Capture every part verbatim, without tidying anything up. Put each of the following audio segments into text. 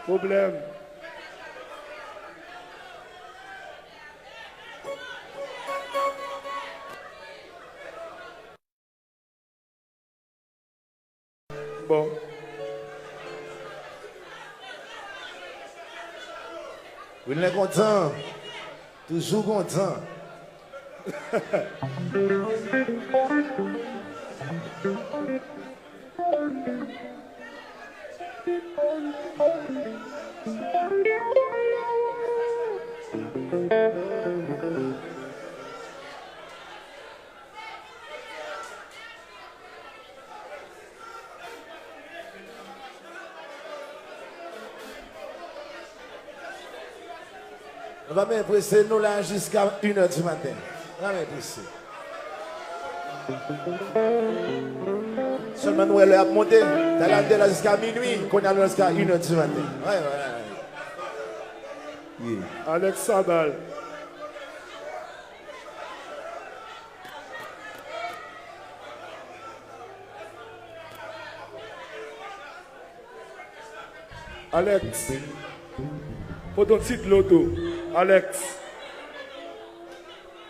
Pwoblèm. Bon. Wilner kontan. Toujou kontan. Nou pa menm prese, nou la jiska inè di maten. Nou pa menm prese. Sèlman nou wè lè ap monte. Talè nou te la jiska minwi, kounye a nou la jiska inè di maten. Wi, wi, wi. Alex Sabal. Alex. Pote yon ti dlo tou. Alex.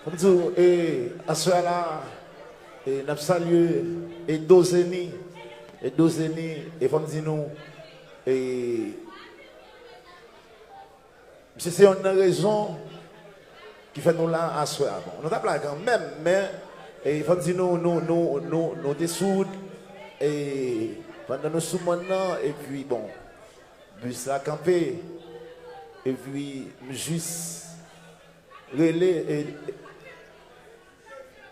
Fò m di w, e, aswè a la, e, n ap salye, e, Dozeni. E, Dozeni, e, fò m di nou, e, Misye se yonn nan rezon ki fè nou la aswè a. Bon, nou t ap la kanmenm, men, e, fò m di nou, nou, nou, nou, nou te sou wout, e, pandan nou sou mòn nan, epi, bon, bis la kanpe, epi m jis rele, e, e,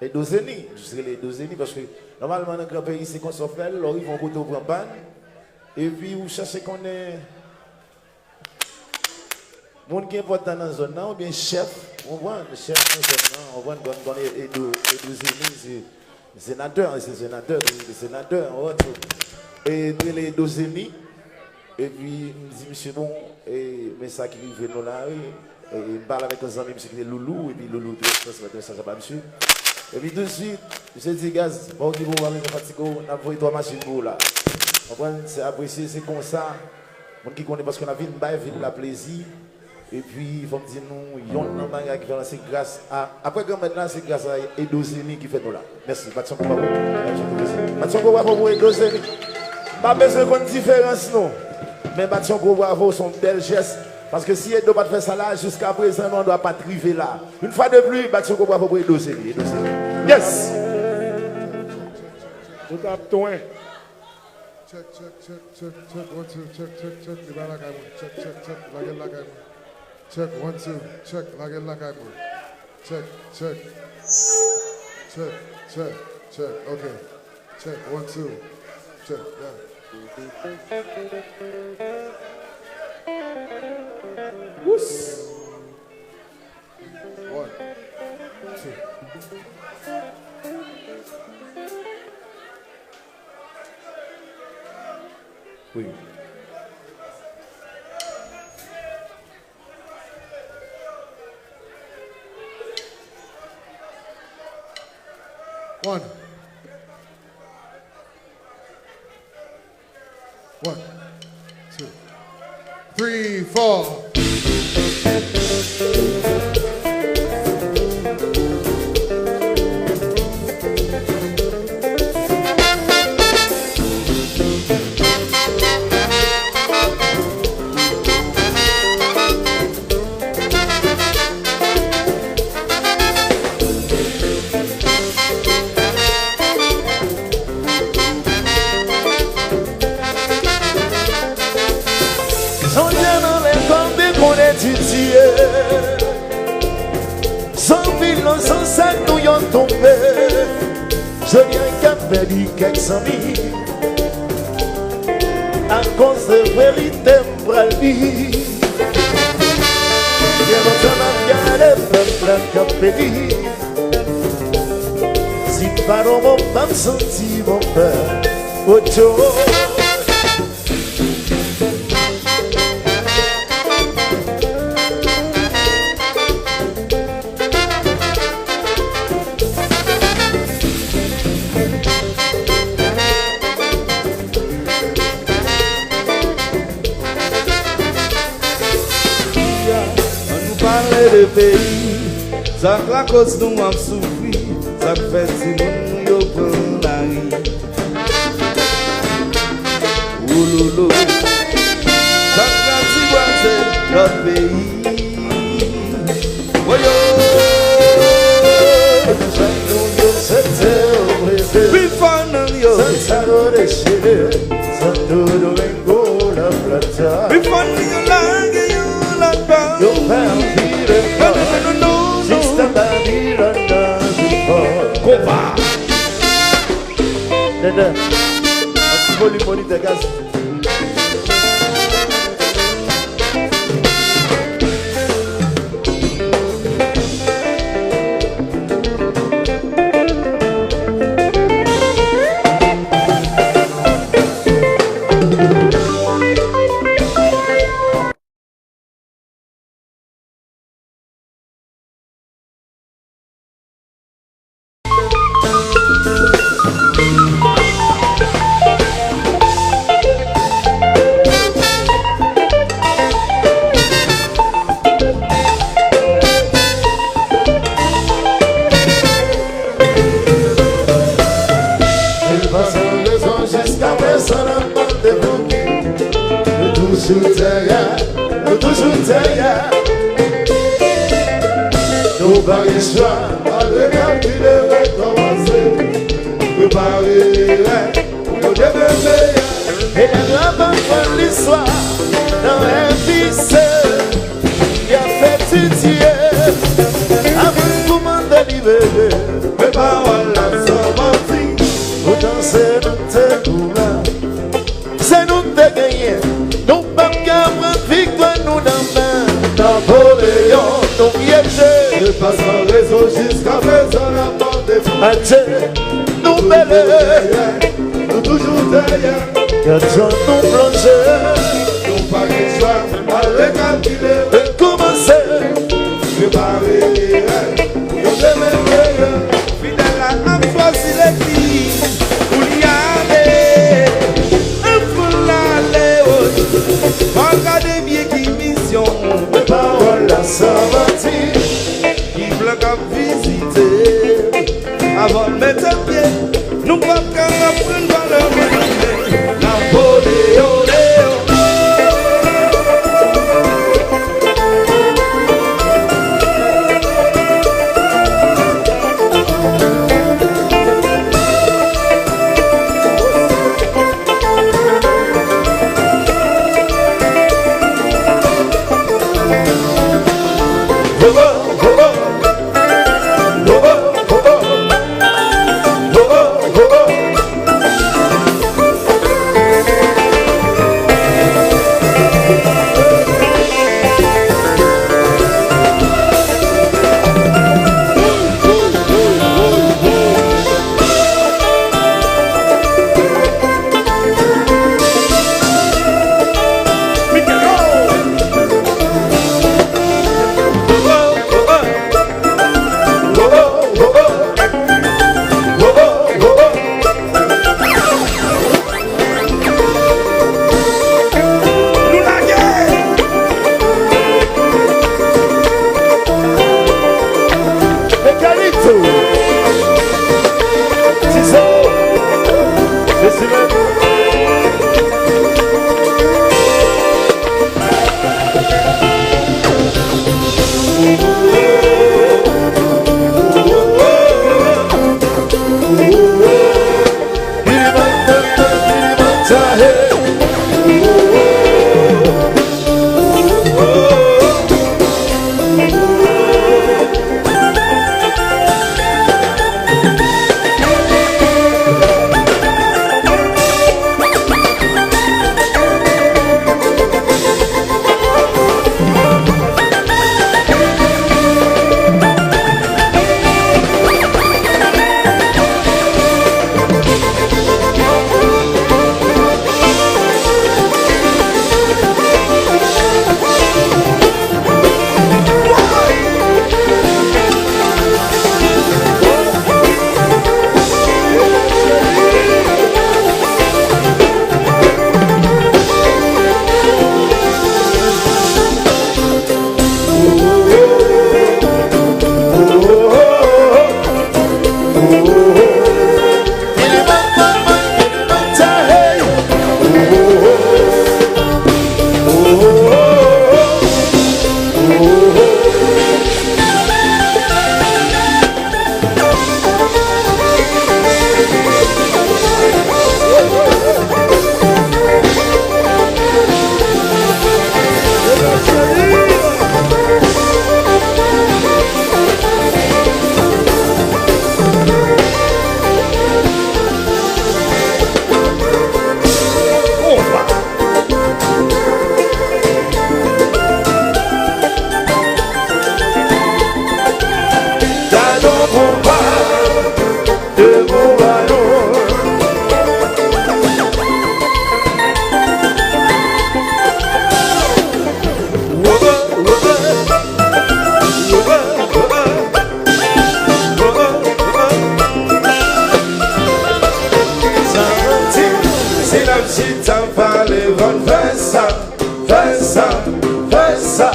Edozeni, m jis rele Edozeni, paske nòmalman nan gran peyi, se konsa w fè l, lè w rive yon kote, w pran pàn, epi w chache konnen moun ki enpòtan nan zòn nan, oubyen chèf, ou konprann, chèf nan zòn nan, ou konprann, konn, konn e, Edo, Edozeni, se senatè, se senatè, se senatè, ou konprann, so, e, rele Edozeni, epi m di misye, bon, e, men sa ki rive nou la, wi. E, m pale avèk yon zanmi, misye ki te Loulou, epi Loulou te fè sa, fè sa, sa pa misye. Epi tousuit, misye di, Gaz, pa okipe w, pa bezwen fatige w, n ap voye twa machin pou ou la. Konprann? Se apresye, se konsa. Moun ki konnen, paske n ap vin bay vil la plezi. Epi, fò m di nou, yonn nan bagay ki fè la, se gras a, apre Granmèt la, se gras a Edozeni ki fè nou la. Mèsi. Bat yon kou bravo. Bat yon gwo bravo pou Edozeni. M pa bezwen konn diferans nou. Men bat yon gwo bravo, se yon bèl jès. Paske si Edo pa t fè sa la, jiskaprezan, nou andwa pa t rive la. Yon fwa de pli, bat yon gwo bravo pou Edozeni. Edozeni. Yes! Ou t ap twen. Check, check, check, check, check, one, two, check, check, check, li pa lakay mwen. Check, check, check, lage l lakay mwen. Check, one, two, check, lage l lakay mwen. Check, check. Check, check, check, ok. Check, one, two. Check, yeah. Whoosh. One, two. Wi. One. One, two, three, four. Sonje nan lekòl te konn etidye. San filo, san sèk, nou yo tonbe. Jodi a, m ka pèdi kèk zanmi. Akoz de verite m pral di. Gen lontan n ap gade pèp la k ap peri. Si m pa nan bon, m ap santi bon pè. Otyo. Peyi, sa k lakoz nou ap soufri, sa k fè timoun nou yo pran lari. Woulolo, sa k rann ti bwaze lòt peyi. Woyo, nou yo se te rete. Pi fò nan yo. Santiago de Chile, Santo Domingo, La Plata. Pi fò nan yo lage yo lòt bò. Yo fè anpil efò. Non, non, non, non, non. Jis anba Miranda, Zifò. Konpa. Dèdè, yon ti volim monitè gaz. Se pa san rezon jiskaprezan n ap mande pou ki nou toujou dèyè, nou toujou dèyè. Nou pa gen chwa, pa rekalkile, rekòmanse, prepare erè pou yon demen meyè. E lè n ap aprann listwa nan envise. Y ap etidye avan n kòmande libere. Men pawòl la san manti. Poutan se nou k te goumen, se nou k te genyen. Nou p ap ka pran viktwa nou nan men Napoleyon nou pyeje. Se pa san rezon jiskaprezan n ap mande pou Adye nou pele. Nou toujou dèyè. Gad jan nou plonje. Nou pa gen chwa, pa rekalkile. Rekòmanse. Prepare erè pou yon demen meyè. Fidèl la ap chwazi legliz pou li ale. Anvan l ale, o, fò w gade byen ki misyon. Men pawòl la san manti. Ki plan k ap vizite. Avan mete pye, nou p ap ka aprann valè moun. Napoleyon, Leyon. Nou lage! Mekanito, Tizo, Spesimen. Chita pale, bann fè sa, fè sa, fè sa,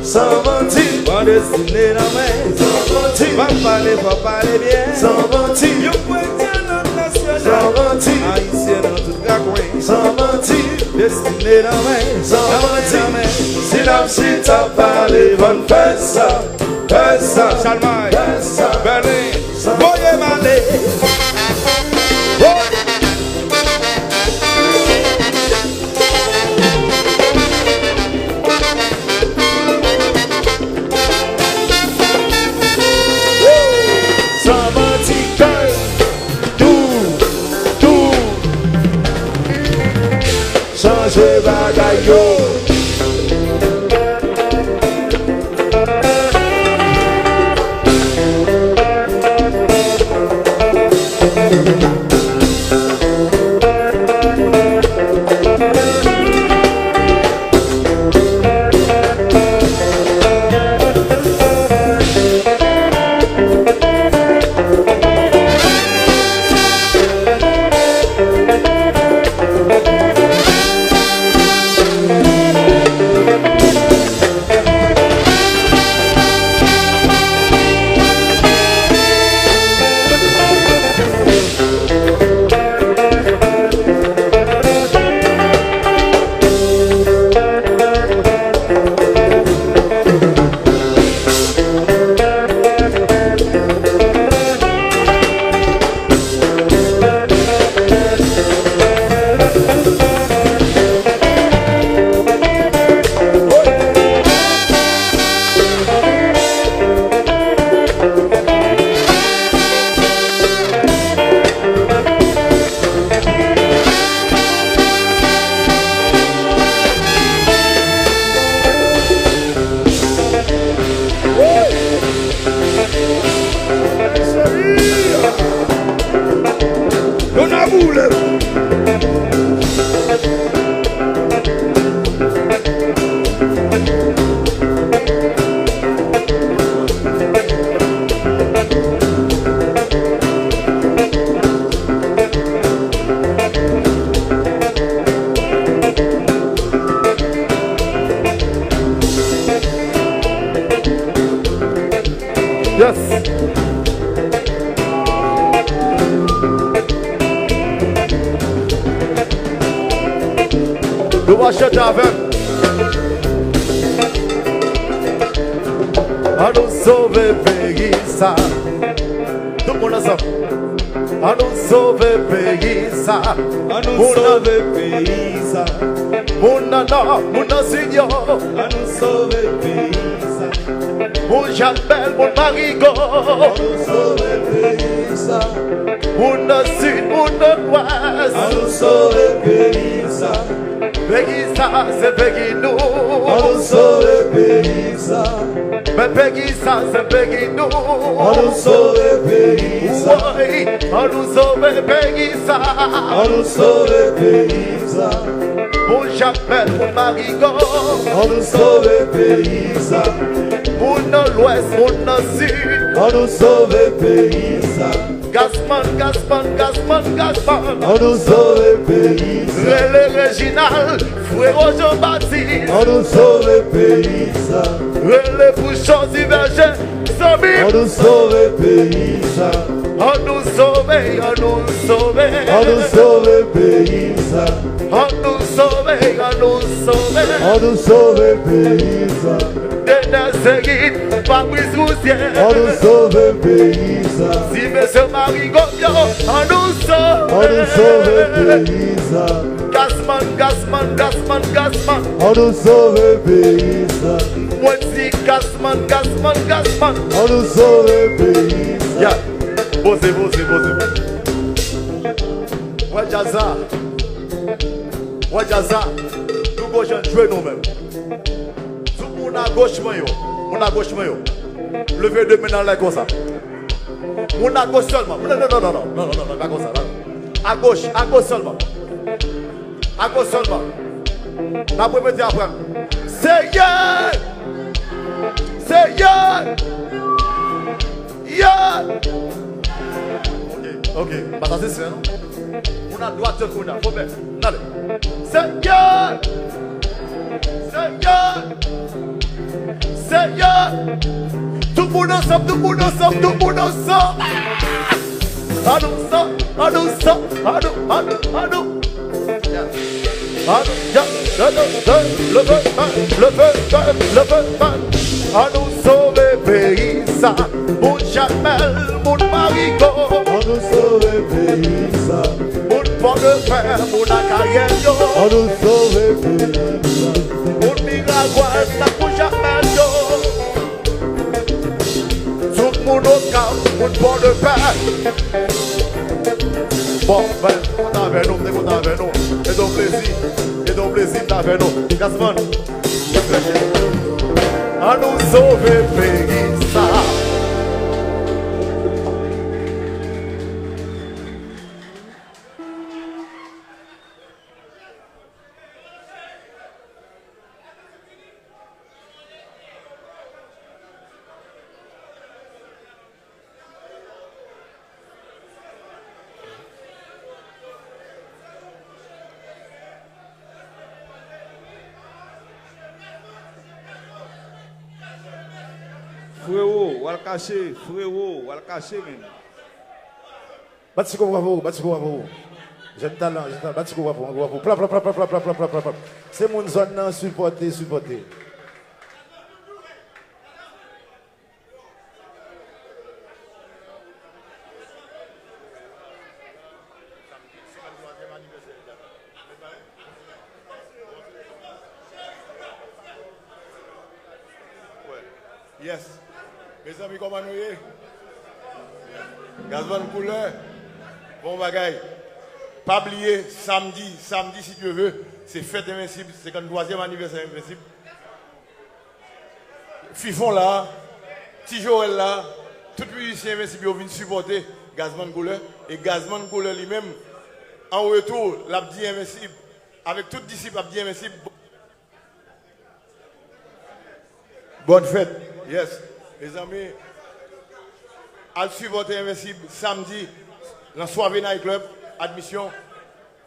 san manti. Pran destine nan men. San manti. Pa pale, fò pale byen. San manti. Yon pwen entènasyonal. San manti. Ayisyen nan tout rakwen. San manti. Destine nan men. San manti. Si n ap chita pale, bann fè sa, fè sa, Chalmay, fè sa, Bèlen, voye m ale. San manti, girl. Tou, tou. Chanje bagay yo. Yo nan boule. Yes. Nou va chante avè m. An nou sove peyi sa. Tout moun ansanm. An nou sove peyi sa. An nou sove peyi sa. Moun nan nò, moun nan sid yo. An nou sove peyi sa. Moun Jakmèl, moun Marigo. An nou sove peyi sa. Moun nan sid, moun nan lwès. An nou sove peyi sa. Peyi sa se peyi nou. An nou sove peyi sa. Men peyi sa se peyi nou. An nou sove peyi sa. Woy, an nou sove peyi sa. An nou sove peyi sa. Moun Jakmèl, moun Marigo. An nou sove peyi sa. Moun nan lwès, moun nan sid. An nou sove peyi sa. Gasman, Gasman, Gasman, Gasman. An nou sove peyi sa. Rele Reginald, Frero Jean Baptiste. An nou sove peyi sa. Rele Pouchon Diverje, zanmi. An nou sove peyi sa. An nou sove, an nou sove. An nou sove peyi sa. An nou sove, an nou sove. An nou sove peyi sa. Denè Serid, Fabrice Rousier. An nou sove peyi sa. Ti mesye Marigo yo, an nou sove. An nou sove peyi sa. Gasman, Gasman, Gasman, Gasman. An nou sove peyi sa. Mwen di Gasman, Gasman, Gasman. An nou sove peyi sa. Ya. Poze, poze, poze. Wè djaz la. Wè djaz la. Nou gon jan jwe nou menm. Tout moun agoch mwen yo. Moun agoch mwen yo. Leve de men anlè konsa. Moun agoch sèlman. Non, non, non, non, non, non, non, non, pa konsa, non. Agoch, agoch sèlman. Agoch sèlman. N ap repete apre. Seye! Seye! Yeah! Ok, ok. Pa sa se sè, non? Nan dwat yo kounye a, fò fè. N ale. Seyè! Seyè! Seyè! Tout moun ansanm, tout moun ansanm, tout moun ansanm! Anou sa, anou sa, anou, anou, anou. Anou, ya, ya, ya, ya, leve men, leve men, leve men. Anou sove peyi sa. Moun Jakmèl, moun Marigo. Anou sove peyi sa. Moun Pòdepè, moun Akayè yo. Anou sove peyi sa. Moun Miragwàn, ak moun Jakmèl yo. Tout moun Okap, moun Pòdepè. Bon, ben, kontan avè nou, m te kontan avè nou. E don plezi, e don plezi m t avè nou. Gazman, annou sove peyi sa. Frewo, w al kache, frewo, w al kache, menn. Bat ti kò bravo, bat ti kò bravo. Jèn talan, jèn talan, bat ti kò bravo, bravo. Plap, plap, plap. Se moun zòn nan, sipòte, sipòte. Yes. Mezanmi, kòman nou ye? Gazman Koulè, bon bagay. Pa bliye, samdi, samdi, si Dye ve, se fèt Envensib, senkanntwazyèm anivèsè Envensib. Fifon la, Ti Joel la, tout mizisyen Envensib yo vin sipòte Gazman Koulè. E Gazman Koulè li menm, an retou, l ap di Envensib, avèk tout disip, ap di Envensib, bòn fèt. Yes. Mezanmi, al sipòte Envensib samdi nan Soirée Night Club, admisyon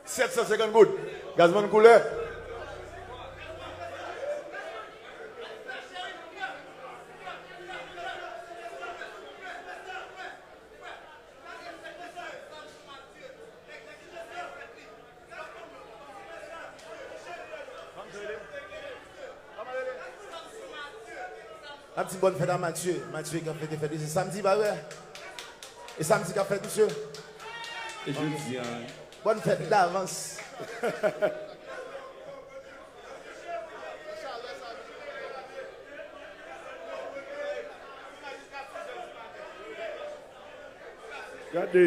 sèt san senkant goud. Gazman Koulè. N ap di bòn fèt a Matye. Matye k ap fete fèt li se samdi, pa vre? E samdi k ap fèt, misye? E jodi a. Bòn fèt davans. Gade.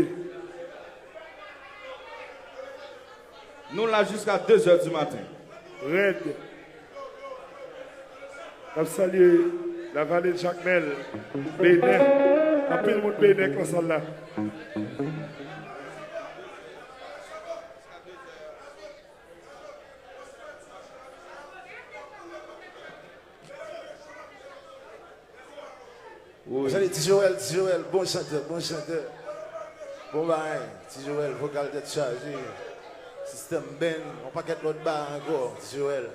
Nou la jiska de zè di maten. Rèd. N ap salye la vallée de Jacmel, Benè. Anpil moun Benè k nan sal la. Wi. Mezanmi, Ti Joel, Ti Joel, bon chantè, bon chantè. Bon bagay, Ti Joel, vokal tèt chaje. Sistèm band, yon pakèt lòt bagay ankò, Ti Joel.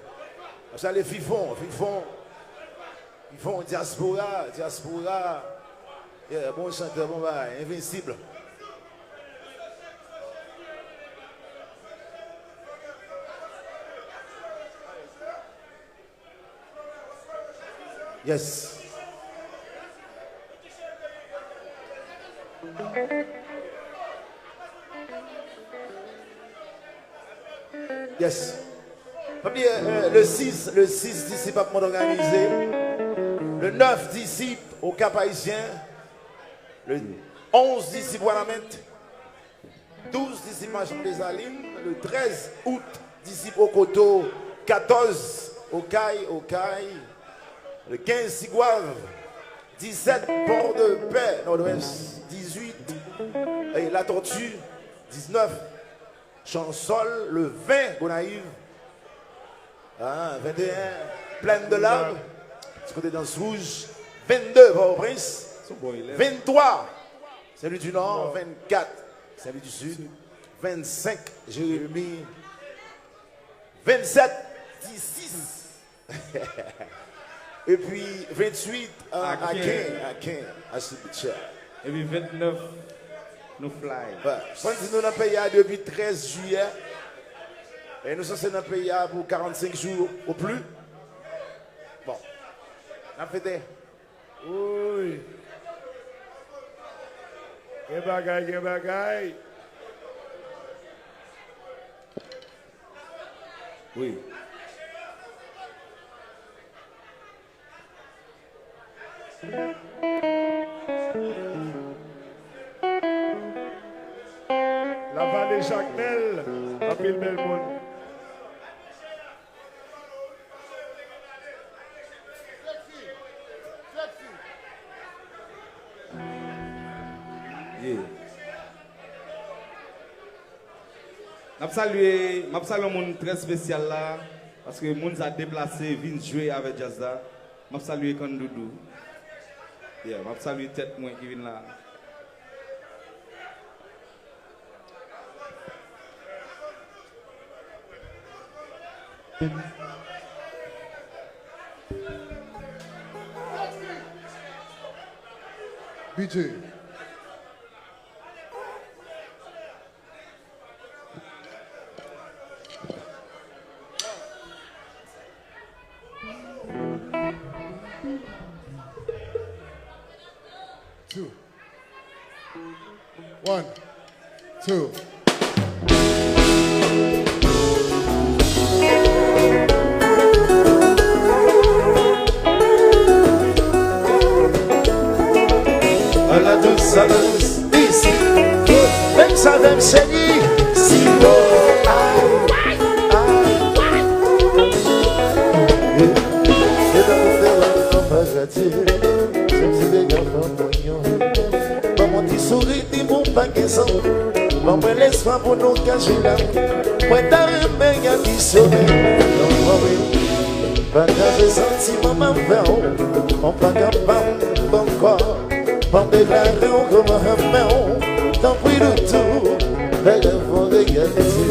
Mwen salye Fifon, Fifon. Fifon, dyaspora, dyaspora. Yeah, bon chantè, bon bagay, envensib. Yes. Yes. Pa bliye, euh, le sis, le sis, Disip ap mòd òganize. Le nèf, Disip, Okap Ayisyen. Le onz, Disip Wanament. Douz, Disip Machann Desalin. Le trèz out, Disip Okoto. Katòz, Okay, Okay. Le kenz, Tigwav. Disèt, Pòdepè, Nòdwès. Dizuit, e, Latòti. Diznèf, Chansòl. Le ven, Gonayiv. Ah, venteyen, Plaine de l'Arbre, ti kote Dans Rouge. Vennde, Pòtoprens. Vennntwa, Saint-Louis du Nord. Vennkat, Saint-Louis du Sud. vennsenk, Jeremi, vennsèt, disis. Epi venntuit, a, Aken. Aken, Aken, Ashibutcher. Epi vennèf, nou fly. Bon, fò n di nou nan peyi a depi trèz jiyè. E nou sanse nan peyi a pou karannsenk jou o pli. Bon, n ap fete. Wi. Gen bagay, gen bagay. Wi. Lavale Jakmèl, anpil bèl moun. Yeah. N ap salye, m ap salye yon moun trè espesyal la, paske moun sa deplase, vin jwe avè djaz la. M ap salye Kandoudou. Yeah, m ap salye tèt mwen ki vin la. B J. Two. One, two. Ala dous, ala dous, isi. Menm sa menm cheri. Si yo, ay, ay. Mesdames, mesdames, mesdames, mesdames, mesdames, mesdames, mesdames, Ban mwen ti souri, di mwen pa gen zan. Ban mwen lespwa pou nou ka jwi la. Mwen ta renmen adisyone yon move. Pa ka fè santi manman fè w. Mwen pa ka pa m ankò. Mwen deklare w kòman renmen w. Tanpri doudou, fè rèv mwen reyalize.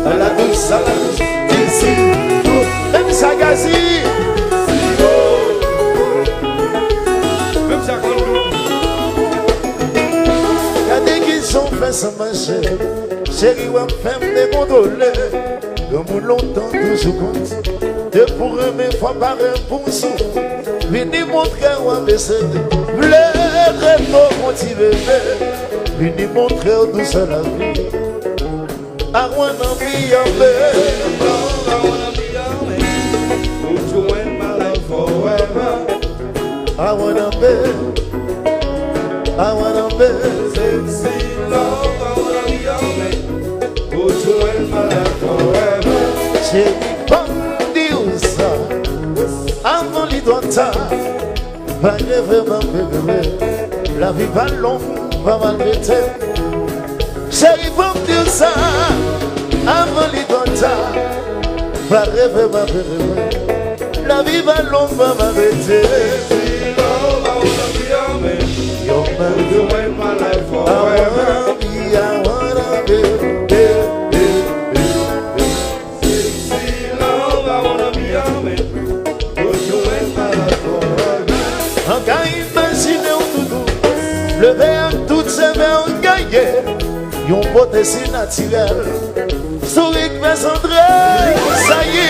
Ala dous, ala dous, disi, menm sa gazi. Menm sa kondou. Gade kijan w fè sa mache. Cheri, w ap fè m dekontwole. Granmoun lontan toujou konn di, depi w renmen fò w pare pou w soufri. Vini montre w A B C D. Vle trete w kon ti bebe. Vini montre w dousè lavi. I wanna be your baby. I wanna be your man. Put you in my life forever. I wanna be, I wanna be. Sexy love, I wanna be your man. Put you in my life forever. Cheri, ban m di w sa, avan li twò ta. Pa reve, pa reve. Lavi pa long, pa maltrete. Cheri, ban m di w sa, avan li twò ta. Pa reve, pa reve. Lavi pa long, pa maltrete. Yo, man. I wanna be, I wanna be, be, be, be, be. An ka imajine w toujou leve ak tout zèvè w genyen. Yon bote si natirèl. Souri k fè zantre sayi.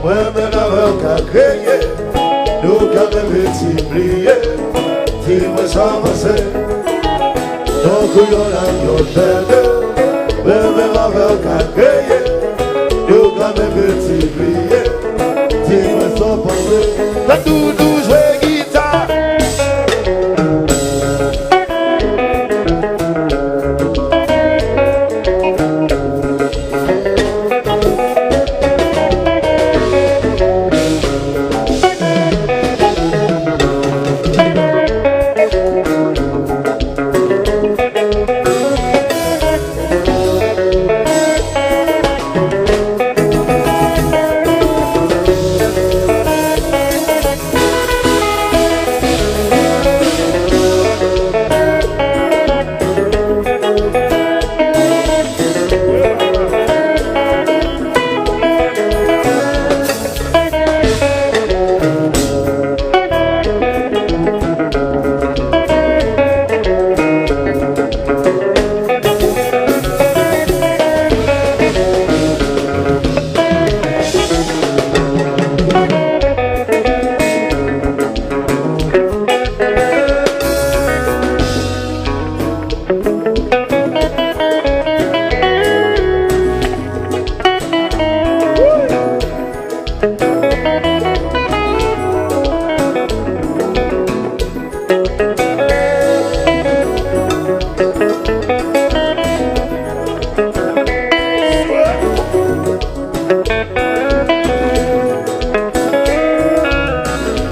Mwen menm avè w ka kreye, nou ka menm miltipliye. Di mwen sa w panse. Tankou yon lam yon fènè, mwen menm avè w ka kreye, nou ka menm miltipliye. Di mwen sa w panse. Tandoudou jwe gita.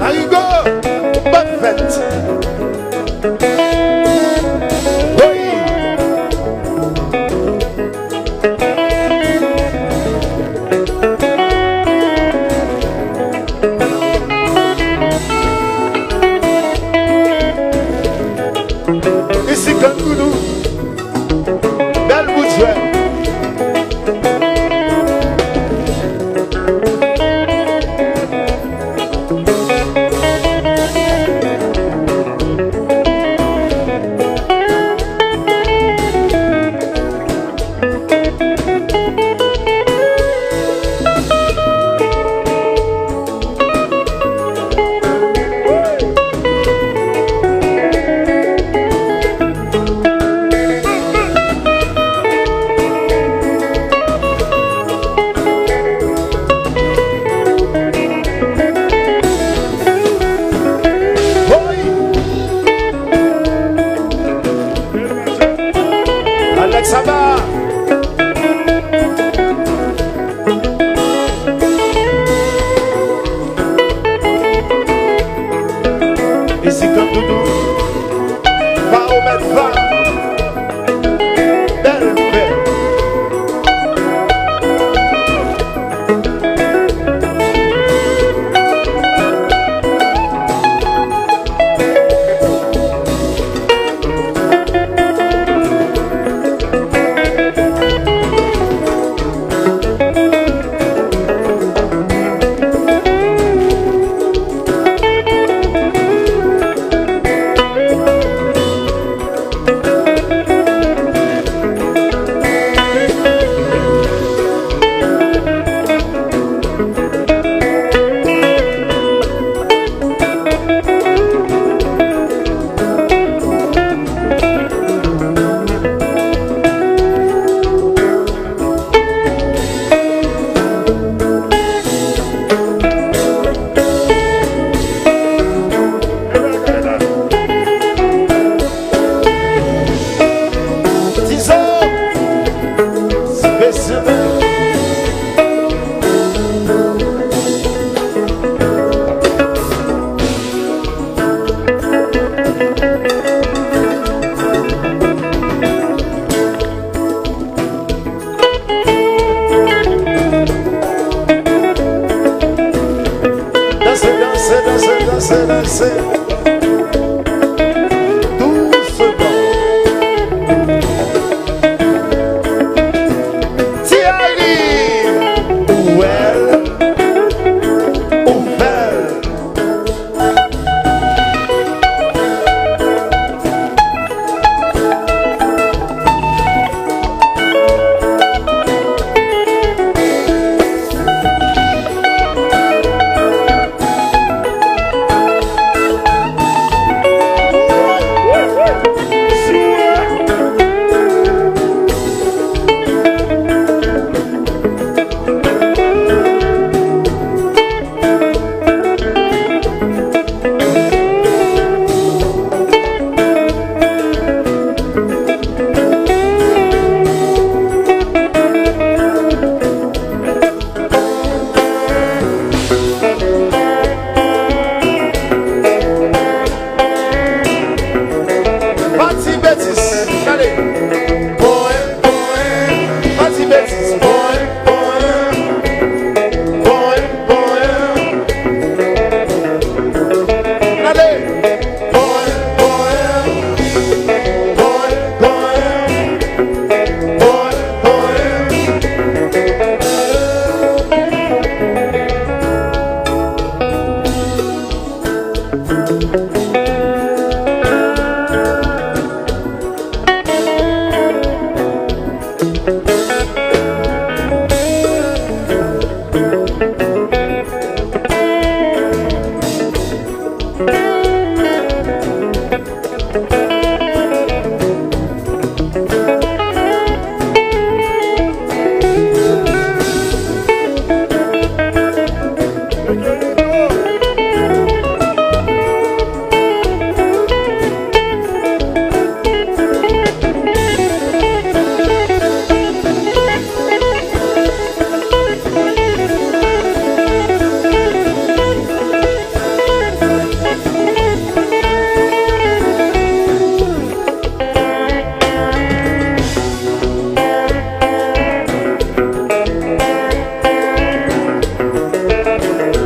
Marigo, bòn fèt. Wi. Isi Kangoudou, bèl bout jwèt. Alex Saba. Isi Kangoudou. Fa ou mèt fa. Bèl fè. Dizon, se se Danse, danse, danse, danse, danse. Dousman. Ti Ayline, ou wè l, ou fè l.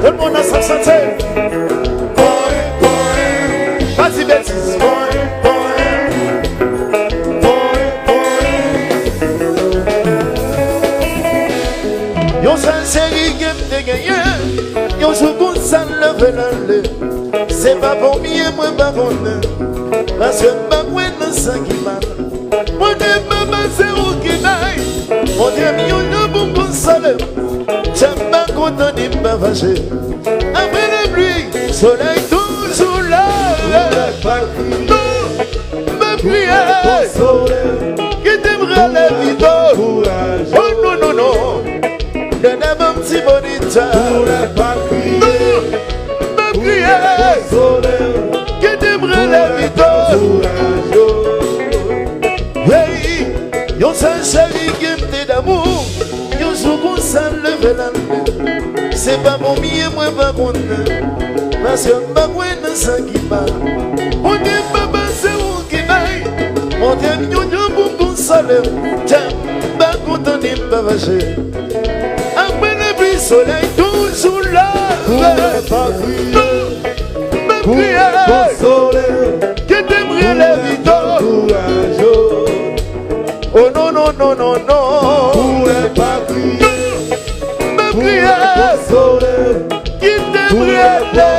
Tout moun ansanm chante. Pa di betiz. Yon sèl cheri ke m te genyen, yon jou konsa l leve l ale. Se pa pou byen mwen pa konnen, paske m pa kwè nan sa ki mal. Bondye papa se ou ki bay. Bondye m yon jan pou konsole m. Jan m pa kontan ni m pa fache. Apre lapli, solèy toujou la. Non, m ap kriye. Kite m rele pito. Oh non, non, non. Dada ban m ti bonita. Non, m ap kriye. Kite m rele pito. Hey, yon sèl cheri ke m te damou. Yon jou konsa l leve l ale. Se pa pou byen mwen pa konnen, paske m pa kwè nan sa ki mal. Bondye papa se ou ki bay. Montre m yon jan pou m konsole m. Jan m pa kontan ni m pa fache. Apre lapli, solèy toujou la. Pou mwen pa kriye. M ap kriye. Pou konsole. Kite m rele pito. Pou ankouraje. Oh non, non, non, non, non. Pou mwen pa kriye. M ap kriye. Pou konsole. Kite m rele.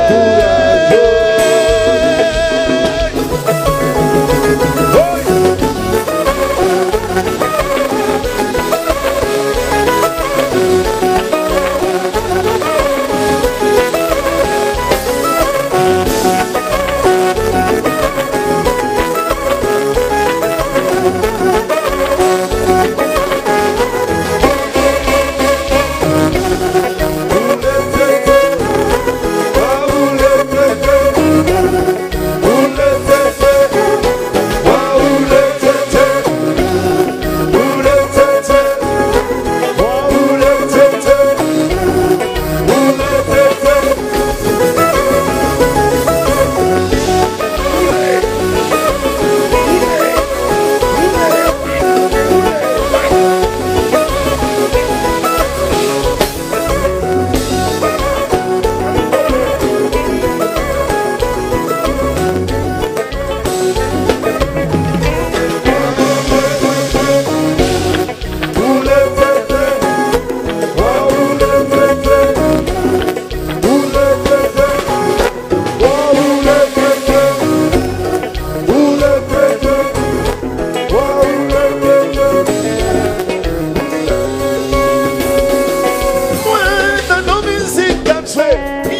Mwen tande yon mizik k ap jwe,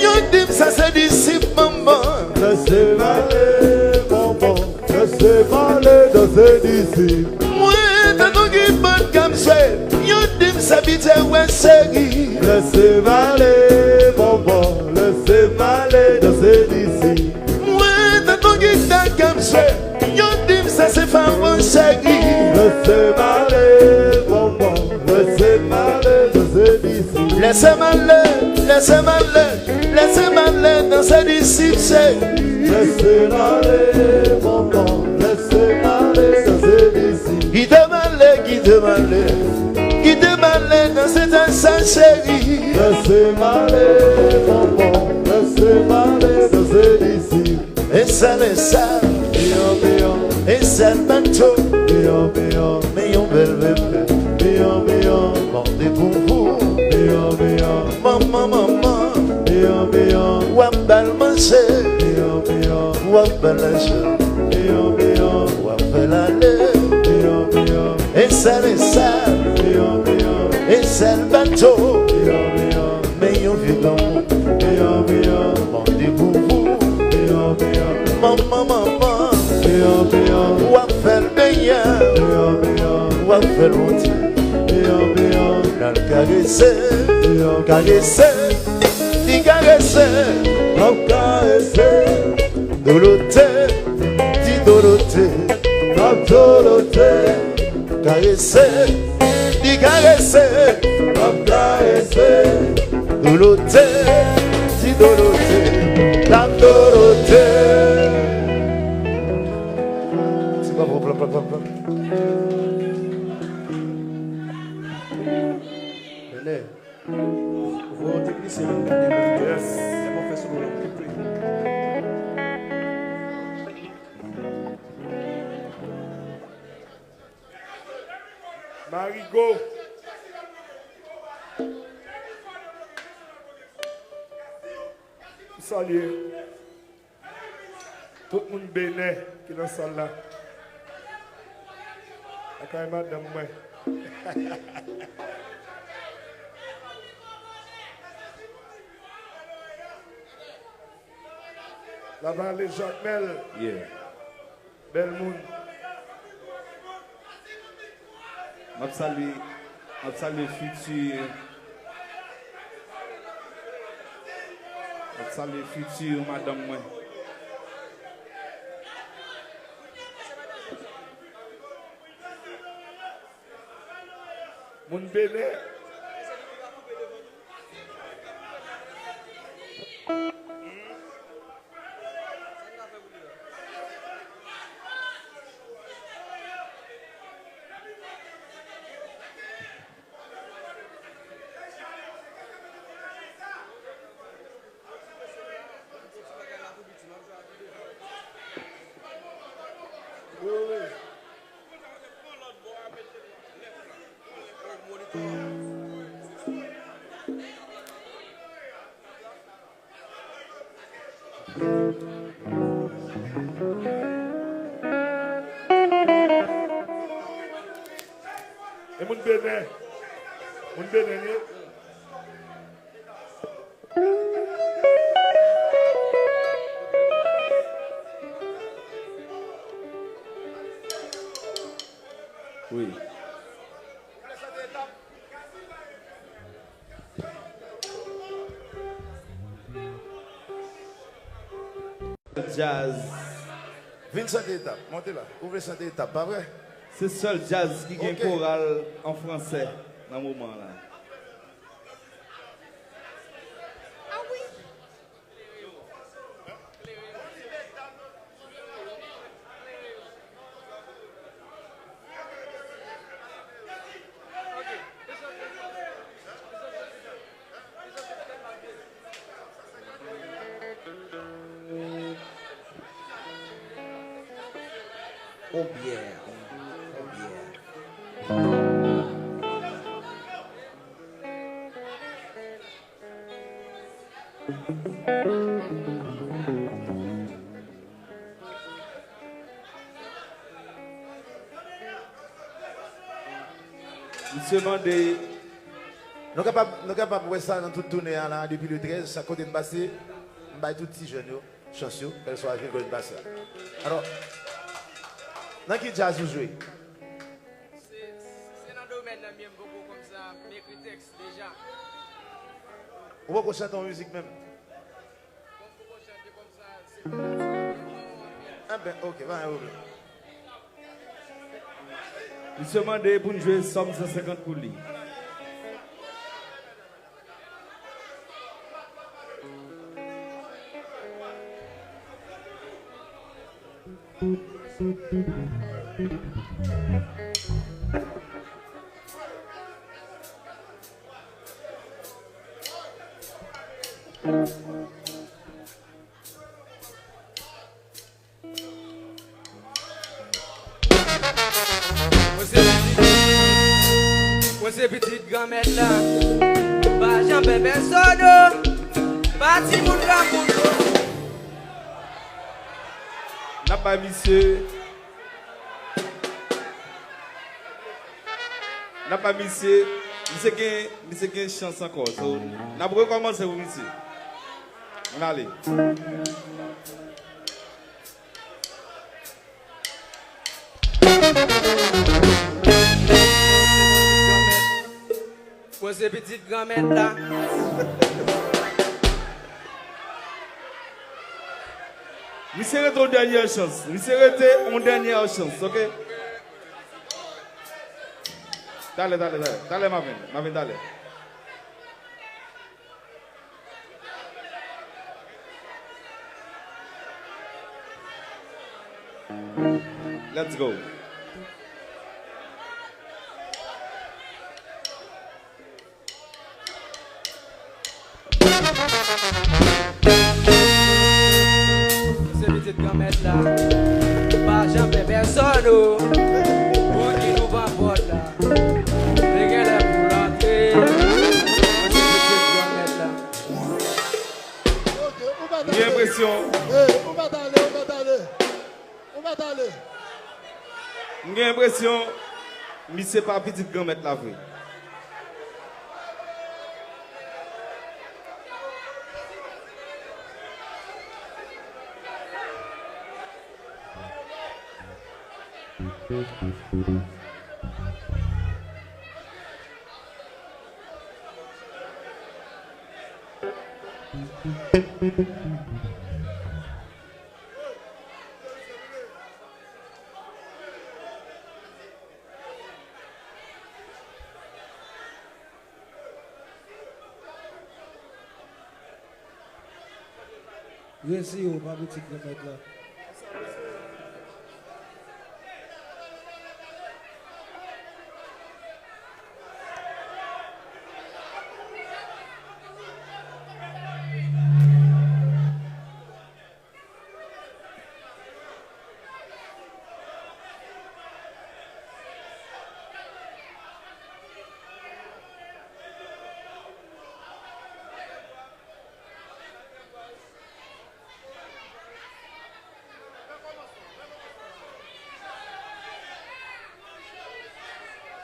yo di m sa se disip manman. Lèse m ale, manman. Lèse m ale, sa se disip. Mwen tande yon bann k ap jwe, yo di m sa piti wè cheri. Lèse m ale, manman. Lèse m ale, sa se disip. Mwen tande yon gita k ap jwe, yo di m sa se fawan cheri. Lèse m ale, manman, lèse m ale, lèse m ale, lèse m ale, lèse m ale, danse disip cheri. Lèse m ale, manman, lèse m ale, danse disip. Kite m ale, kite m ale, kite m ale, danse salsa cheri. Lèse m ale, manman, lèse m ale, danse disip. Esa, esa. Esa, bato. Men yon bèl bebe. Mande pou ou. Manman, manman. W ap ba l manje. W ap ba l lajan. W ap fè l ale. Esa, esa. Esa, bato. Men yon vye granmoun. Mande pou ou. Manman, manman. W ap fè l benyen. W ap fè l wondi. N al karese. Karese. Li karese. Se, li karese, m ap karese. Dolote, ti Dolote, dam Dolote. Ti papa, papa, papa. Bèlè. Voye yon teknisyen vin gade mwen. Yes. Lè mwen fè solo la, m pi pre. Marigo. M salye tout moun Benè ki nan sal la. Lakay madanm mwen. Lavale, Jakmèl. Yeah. Bèl moun. M ap salye, m ap salye fiti, m ap salye fiti madanm mwen. Moun Benè. E moun Benè. Moun Benè, ye? Wi. Djaz. Vin chante etap, monte la. Ou vle chante etap, pa vre? Se sèl djaz ki gen koral an fransè nan moman la. On byè, on byè. Misye mande. Nou kapab, nou kapab wè sa nan tout tounen an la, depi le trèz, chak kote n pase, m bay tout ti jèn yo chans yo, kèlswa vil kote n pase a. Alò, nan ki djaz ou jwe? Se, se nan domèn nan m ye, m poko kòmsa, m ekri tèks deja. Ou poko chante yon mizik menm? Enben, ok, pa gen pwoblèm. Misye mande pou n jwe Sòm san senkant pou li. Mwen se pitit, mwen se pitit Granmèt la. Pa janm pè pèsòn, non. Pa timoun granmoun, non. N ap bay misye. N ap bay misye. Misye gen, misye gen chans ankò. So, n ap rekòmanse pou misye. Ann ale. Mwen se pitit Granmèt la. Misye rete yon dènyè chans. Misye rete yon dènyè chans, ok? Talè, talè, talè. Talè, Marvin. Marvin, talè. Let's go. Se pitit Granmèt la. Pa janm fè pèsòn, o. Ou ki douvan pòt la. Li genlè pou l antre. Se pitit Granmèt la. M gen enpresyon. Ou pa t ale, ou pa t ale. Ou mèt ale. M gen enpresyon misye pa pitit Granmèt la vre. Resi yo pa pitit Granmèt la.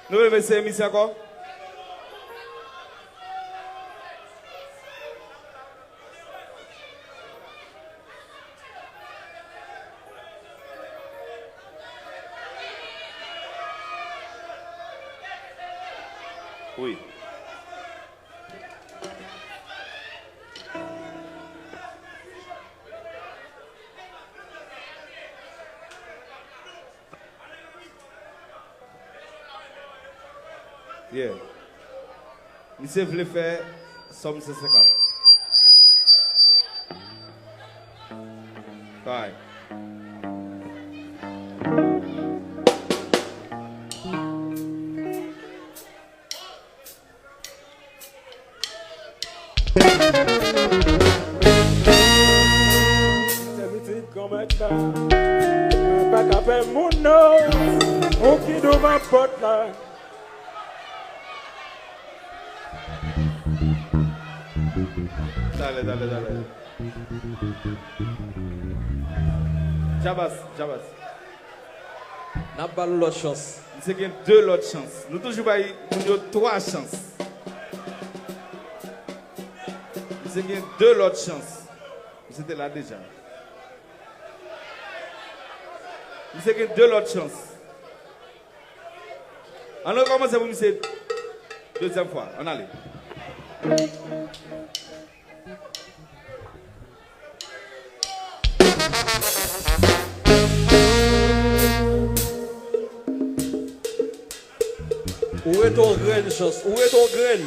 Nou leve se misye ankò. Wi. Yeah. Misye vle fè sòm san senkant. Kay. Se pitit Granmèt la. Mwen pa ka fè moun non. Ou ki douvan pòt la. Talè, talè, talè. Jabas, Jabas. N ap ba l lòt chans. Misye gen de lòt chans. Nou toujou bay moun yo twa chans. Misye gen de lòt chans. Misye te la deja. Misye gen de lòt chans. Ann rekòmanse pou misye dezyèm fwa. Ann ale. Ou rete yon grenn chans. Ou rete yon grenn.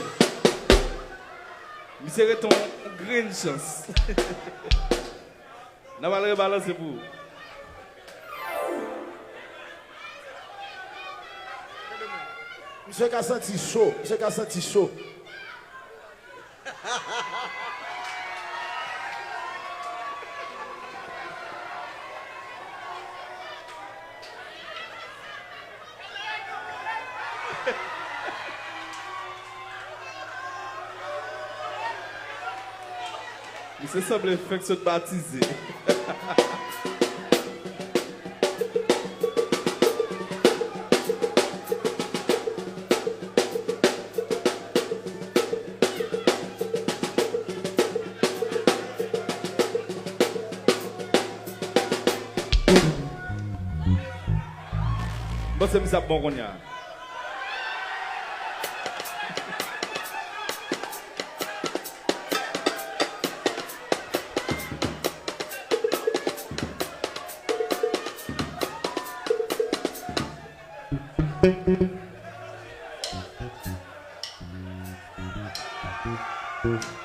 Misye rete yon grenn chans. N ap al rebalanse pou ou. Misye ka santi cho. Misye ka santi cho. Misye sanble fèk sot batize. M panse misye ap bon kounye a.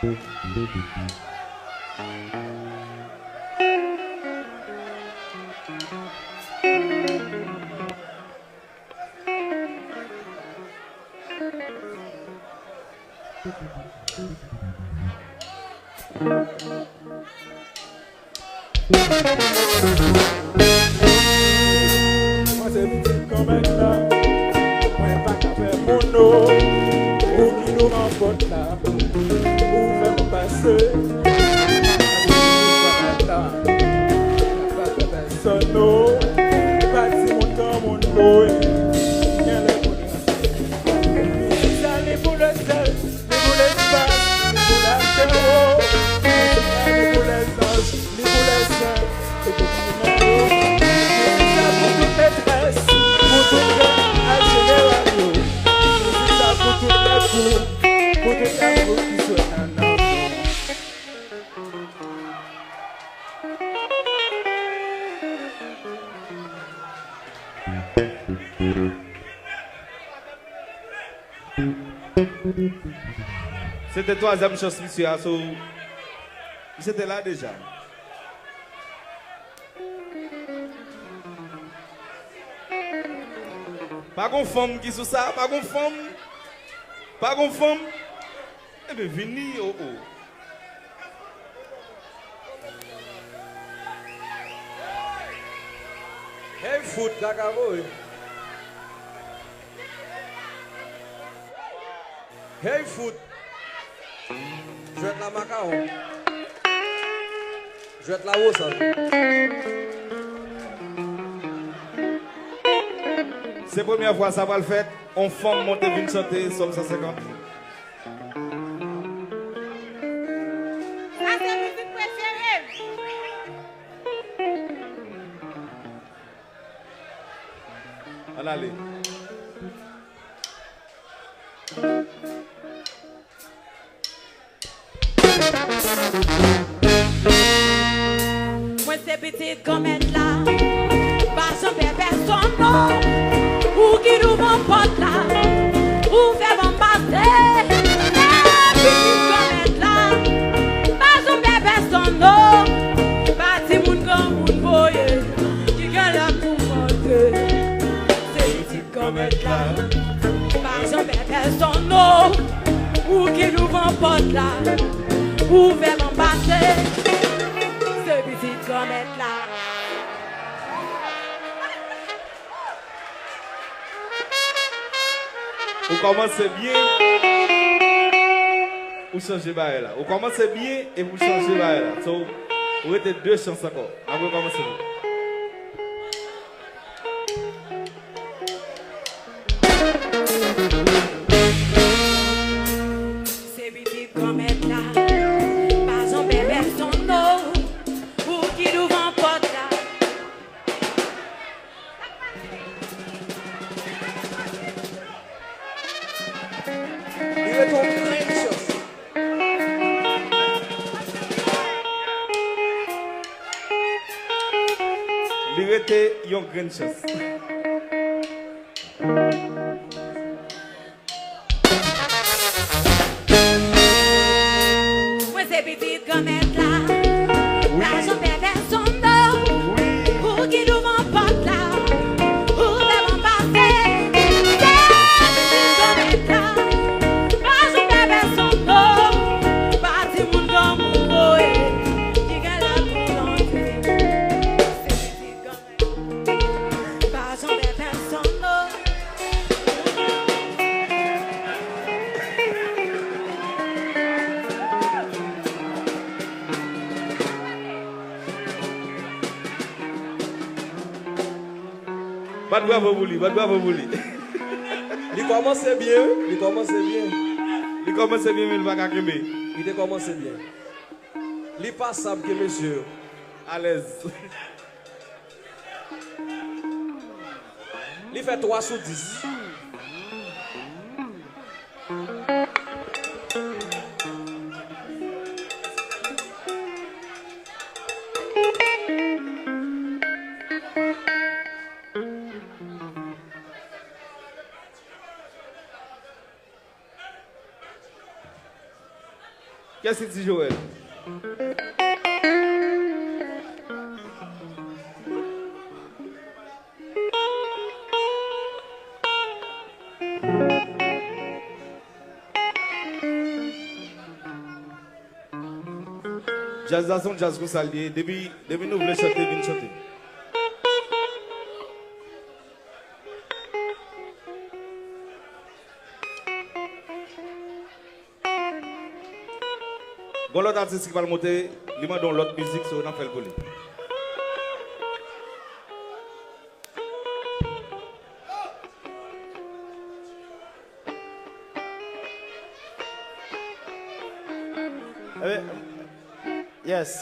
Mwen se pitit granmèt la, mwen pa ka fè moun non. Ou ki douvan pòt la, ou fè m pase. Ou pa ka fè pèsòn non. Pa timoun granmoun, boy, gen lè pou nou. Mizik sa, li pou lesèl, li pou lespas, li pou latè, oh. Mizik sa, li pou lèzanj, li pou lèsen, li pou moun yo. Mizik sa pou tout metrès, pou tout jèn ak jeneral yo. Mizik sa pou tout nèg ou, pou tout nèg ou ki sou nan nan yo. Se te twazyèm chans misye a, so, misye te la deja. Pa gon fanm ki sou sa, pa gon fanm, pa gon fanm. Ebyen, vini, o, o. Hey fout, kaka voye. Hey fout. Jwèt la makawon. Jwèt la wosan. Se premyè fwa sa pral fèt, on fanm monte vin chante Sòm san senkant. Sa se mizik prefere m. Ann ale. Mwen se pitit granmèt la, pa janm pè pèsonn non. Ou ki douvan pòt la, ou fè ban m pase. Mwen se pitit granmèt la, pa janm pè pèsonn non. Pa timoun granmoun voye, ki gen lè pou monte. Se pitit granmèt la, pa janm pè pèsonn non. Ou ki douvan pòt la, ou fè ban m pase. Se pitit granmèt la. Ou kòmanse byen, ou chanje bagay la. Ou kòmanse byen epi ou chanje bagay la. So, ou rete de chans ankò. N ap rekòmanse. Se pitit granmèt la, pa janm pè pèsonn non. Ou ki douvan pòt la. Li rete yon grenn chans. Li rete yon grenn chans. Mwen se pitit granmèt la. Wi. Pa janm pè pèsonn non. Wi. Ou ki douvan pòt la. Ou fè ban m pase. Se pitit granmèt la. Pa janm pè pèsonn non. Pa timoun granmoun voye, ki gen lè pou monte. Se pitit granmèt. Pa janm pè pèsonn non. Bat bravo pou li, bat bravo pou li. Li kòmanse byen, wi, li kòmanse byen. Li kòmanse byen, men li pa ka kenbe. Li te kòmanse byen. Li pasab ke mesye yo. Alèz. Li fè twa sou dis. Kès ki di Joel? Djaz la se yon djaz konsa l ye. Depi, depi nou vle chante, vin chante. Gon lòt atis ki pral monte, li mande yon lòt mizik, so n ap fè l pou li. Ebyen, yes.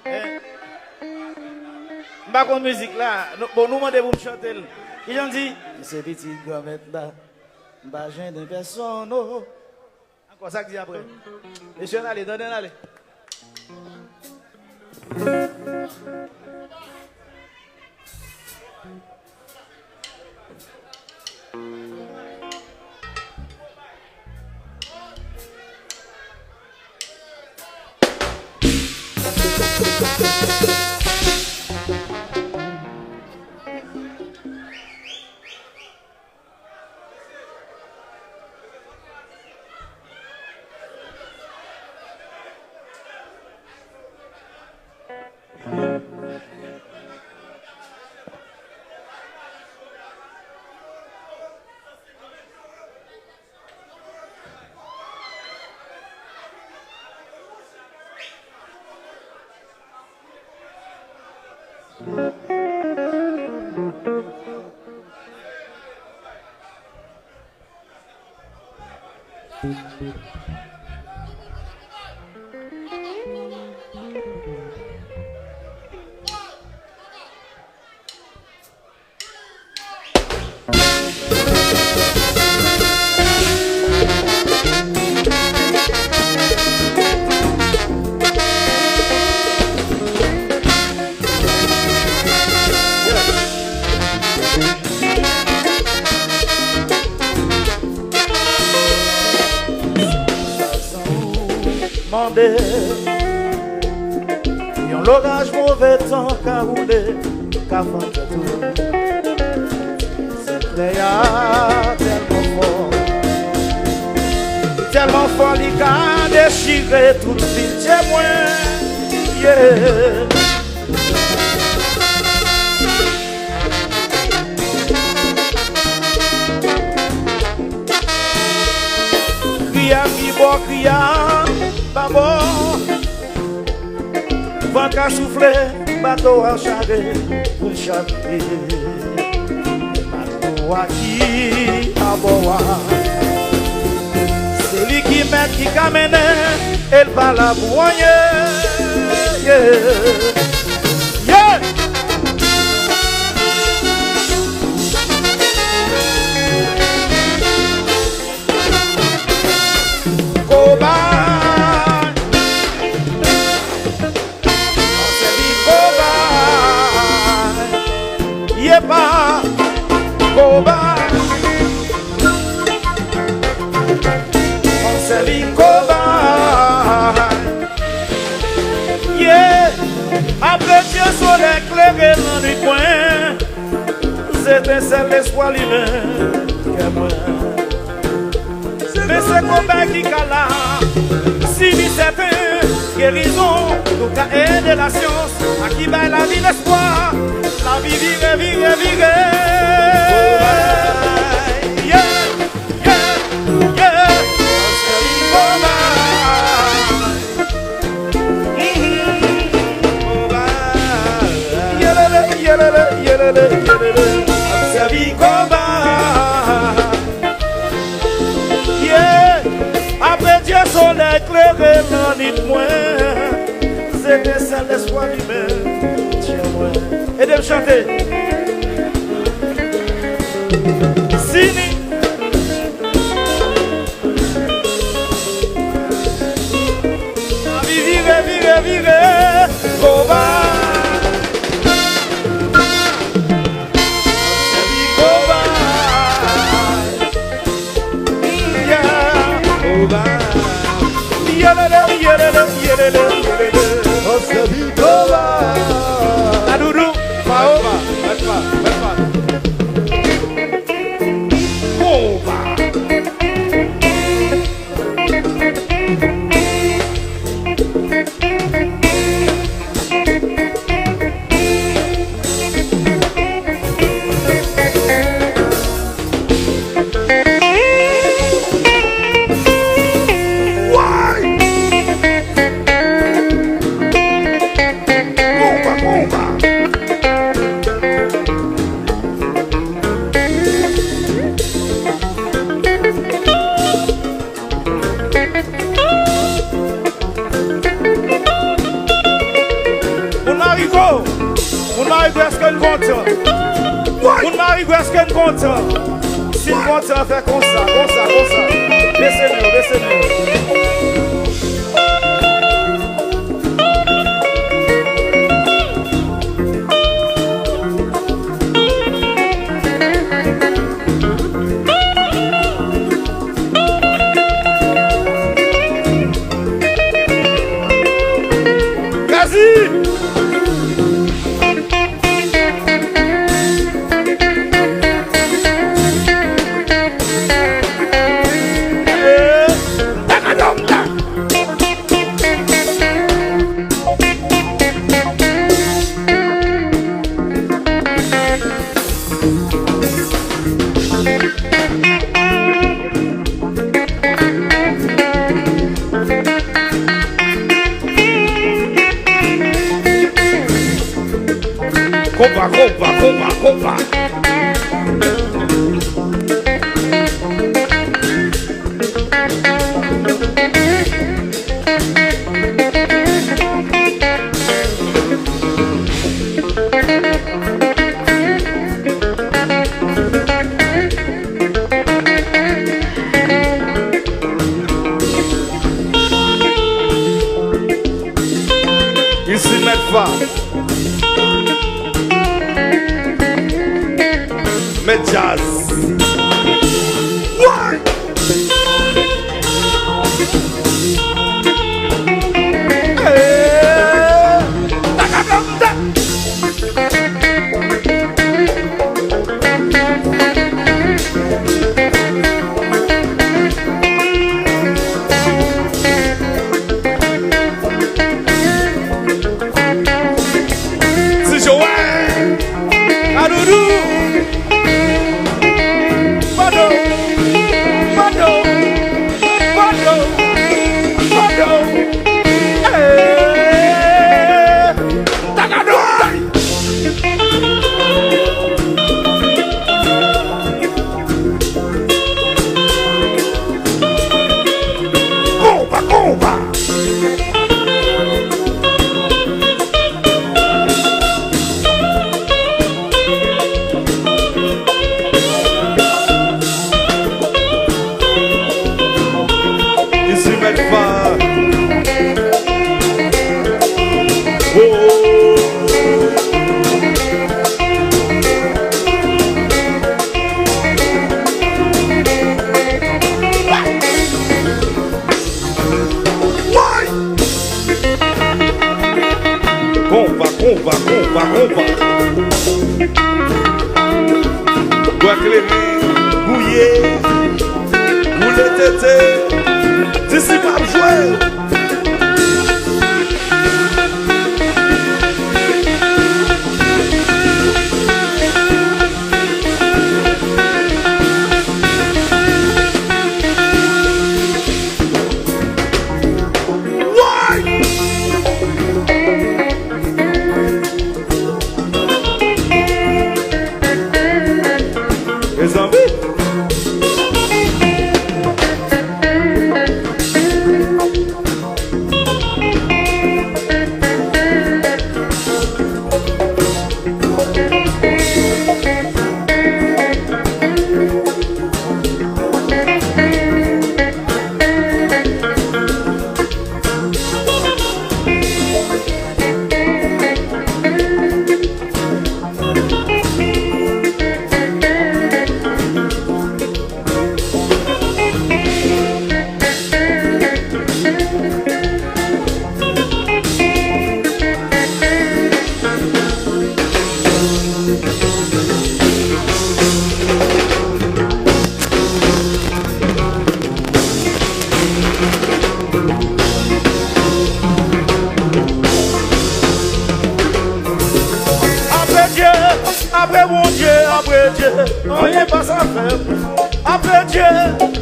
Eh, m pa konn mizik la. Nou, bon, nou mande pou m chante l. Kijan l di? M se pitit Granmèt la. M pa jennen pèsonn, o. Ankò, sa k di apre? Mesye, ann ale, tande, ann ale. Mande. Yon loraj move tan ka woule, ka fè tèt ou. Soulèy a tèlman fò, tèlman fò li ka dechire tout filtye mwen. Yeah. Kriya pi bò, kriya pa bò. Van ka soufle, bato a chare pou l chapye. Bato a ki abò a, se li ki mèt, ki ka mennen, e l pa la pou anyen. Yeah. Yeah. Kobay. An sèvi kobay. Ye pa kobay. An sèvi kobay. Yeah. Apre Dye solèy klere lannwit mwen, se etensèl lespwa limen kè mwen. Men se kobay ki ka la, si li sèten, gerizon nou ka ede lasyans a ki bay lavi lespwa, lavi vire, vire, vire. Yeah, yeah, yeah. Kobay. Yelele, yelele, yelele, yelele. Ap sèvi kobay. Yeah. Apre Dye solèy klere lannwit mwen, se etensèl lespwa limen kè mwen. Ede m chante. Si ni Lavi vire, vire, vire, kobay. Kobay. Yeah, kobay. Yelele, yelele, yelele. Ose Bitola. Ladoudou, Mao. Mèt pa, mèt pa, mèt pa. Konba. Moun Marigo! Moun Marigo, èske n kontan? Moun Marigo, èske n kontan? Si n kontan, fè konsa, konsa, konsa. Bese men yo, bese men yo. Gazi! Konpa, konpa, konpa, konpa. Isi mèt fa. Mèt djaz. Woy! Eh! Ti Joel! Ladoudou! Bado! Bado! Bado! Bado! Eh! Takado! Konpa, konpa! Isi mèt fa. Oh. Konpa, konpa, konpa, konpa. Bwè kleren, gouye, boule tete, disip ap jwe. Mezanmi! Apre Bondye, apre Dye, anyen pa sa fè mwen. Apre Dye,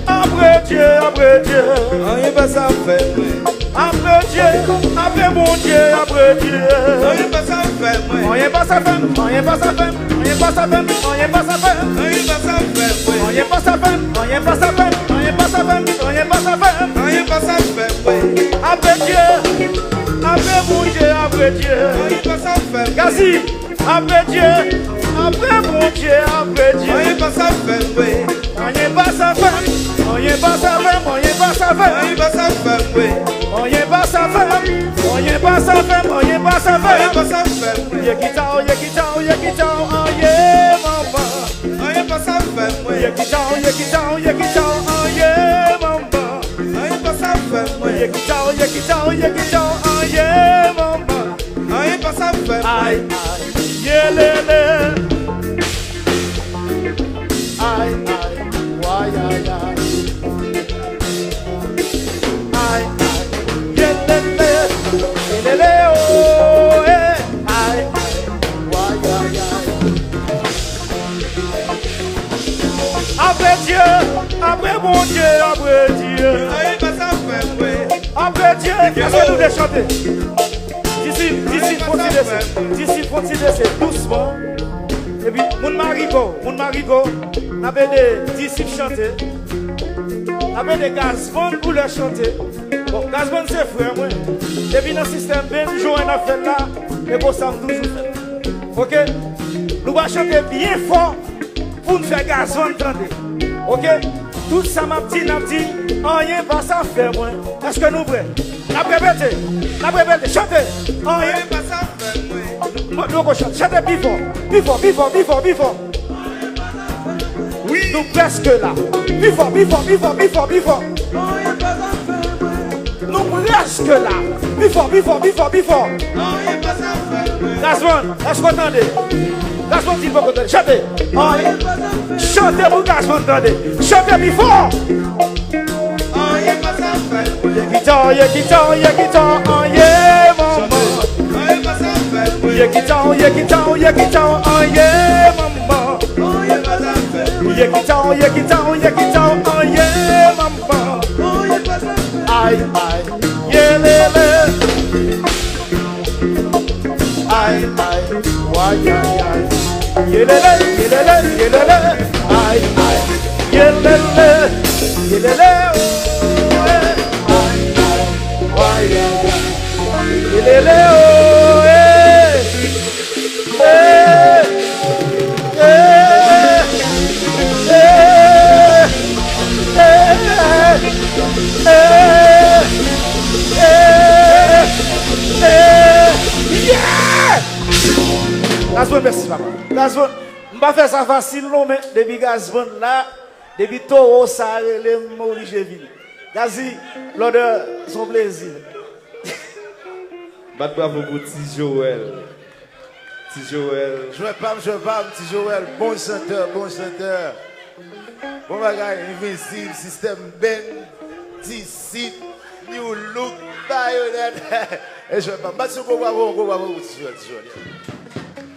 apre Dye, apre Dye, anyen pa sa fè mwen. Apre Dye, apre Bondye, apre Dye, anyen pa sa fè mwen. Anyen pa sa fè m, anyen pa sa fè m, anyen pa sa fè m, anyen pa sa fè m. Anyen pa sa fè mwen. Anyen pa sa fè m, anyen pa sa fè m, anyen pa sa fè m, anyen pa sa fè m. Anyen pa sa fè mwen. Apre Dye, apre Bondye, apre Dye, anyen pa sa fè mwen. Gazi, apre Dye, apre Bondye, apre Dye. Anyen pa sa fè m, wi. Anyen pa sa fè m, anyen pa sa fè m, anyen pa sa fè m. Anyen pa sa fè m, wi. Anyen pa sa fè m, anyen pa sa fè m, anyen pa sa fè m. Anyen pa sa fè m, wi. Ye kita w, ye kita w, ye kita w, anyen manman. Anyen pa sa fè m, wi. Ye kita w, ye kita w, ye kita w, anyen manman. Anyen pa sa fè m, wi. Ye kita w, ye kita w, ye kita w, anyen manman. Anyen pa sa fè m, wi. Ay, ay, yelele. Ay, ay, way, ay, ay. Ay, ay, yelele. Yelele, oh, eh. Ay, ay, way, ay, ay. Apre Dye, apre Bondye, apre Dye. Anyen pa sa fè m, wi. Apre Dye, èske nou vle chante? Disip, disip, fon ti bese. Disip, fon ti bese, dousman. Epi, moun Marigo, moun Marigo, n ap ede disip chante. N ap ede Gazman koulè chante. Bon, Gazman se frè mwen. Depi nan sistèm Ben Joen ap fè l la, e konsa m toujou fè l. Oke? Nou va chante byen fò pou n fè Gazman tande. Oke? Tout sa m ap di, n ap di, anyen pa sa fè mwen. Èske nou prè? N ap repete. N ap repete. Chante. Anyen pa sa fè mwen. Nou, nou poko chante. Chante pi fò. Pi fò, pi fò, pi fò, pi fò. Wi. Nou prèske la. Pi fò, pi fò, pi fò, pi fò, pi fò. Nou prèske la. Pi fò, pi fò, pi fò, pi fò. Gazman, èske w tande? Gazman di l poko tande. Chante. Chante pou Gazman tande. Chante pi fò. Ye kita w, ye kita w, ye kita w, anyen manman. Ye kita w, ye kita w, ye kita w, anyen manman. Ye kita w, ye kita w, ye kita w, anyen manman. Ay, ay, yelele. Ay, ay, way, ay, ay. Yelele, yelele, yelele. Ay, ay, yelele, yelele, oh, eh. Ay, ay, way, ay, ay. Yelele, oh, eh. Eh, eh, eh, eh, eh, eh, eh, yeah! Gazman, mèsi, papa. Gazman, m pa fè sa fasil, non, men depi Gazman la, depi towo sa rele m, m oblije vini. Gazi, lòdè, se yon plezi. Bat bravo pou Ti Joel. Ti Joel. Jwè pa m, jwè pa m, Ti Joel, bon chantè, bon chantè. Bon bagay, Envensib, Sistèm Ben, Disip, New Look, Bayonèt. E jwè pa m. Bat yon gwo bravo, yon gwo bravo pou Ti Joel, Ti Joel.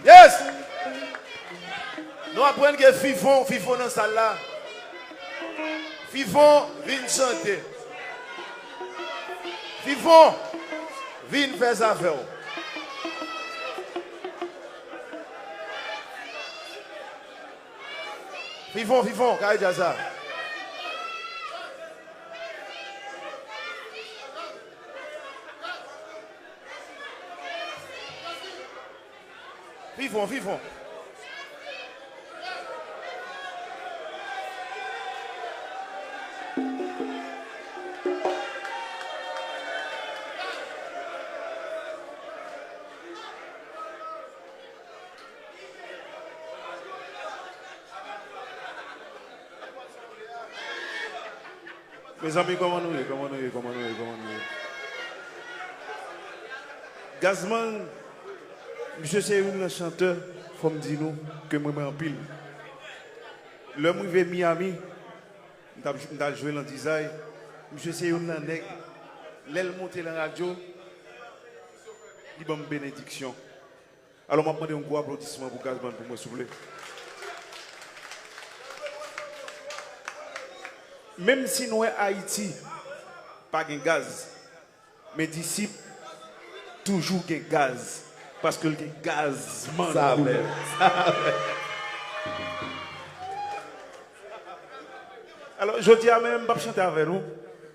Yes! Nou aprann ke Fifon, Fifon nan sal la. Fifon, vin chante. Fifon, vin fè zafè w. Fifon, Fifon, kare djaz la. Fifon, Fifon. Mezanmi, kòman nou ye? Kòman nou ye? Kòman nou ye? Kòman nou ye? Gazman, misye se youn nan chantè, fò m di nou, ke m renmen anpil. Lè m rive Miami, m t ap, m t al jwe nan Dizay, misye se youn nan nèg, lè l monte nan radyo, li ban m benediksyon. Alò, m ap mande yon gwo aplodisman pou Gazman pou mwen, souple. Menm si nou wè Ayiti pa gen gaz, men Disip toujou gen gaz, paske l gen Gazman pou l. Alò, jodi a menm, m p ap chante avè nou.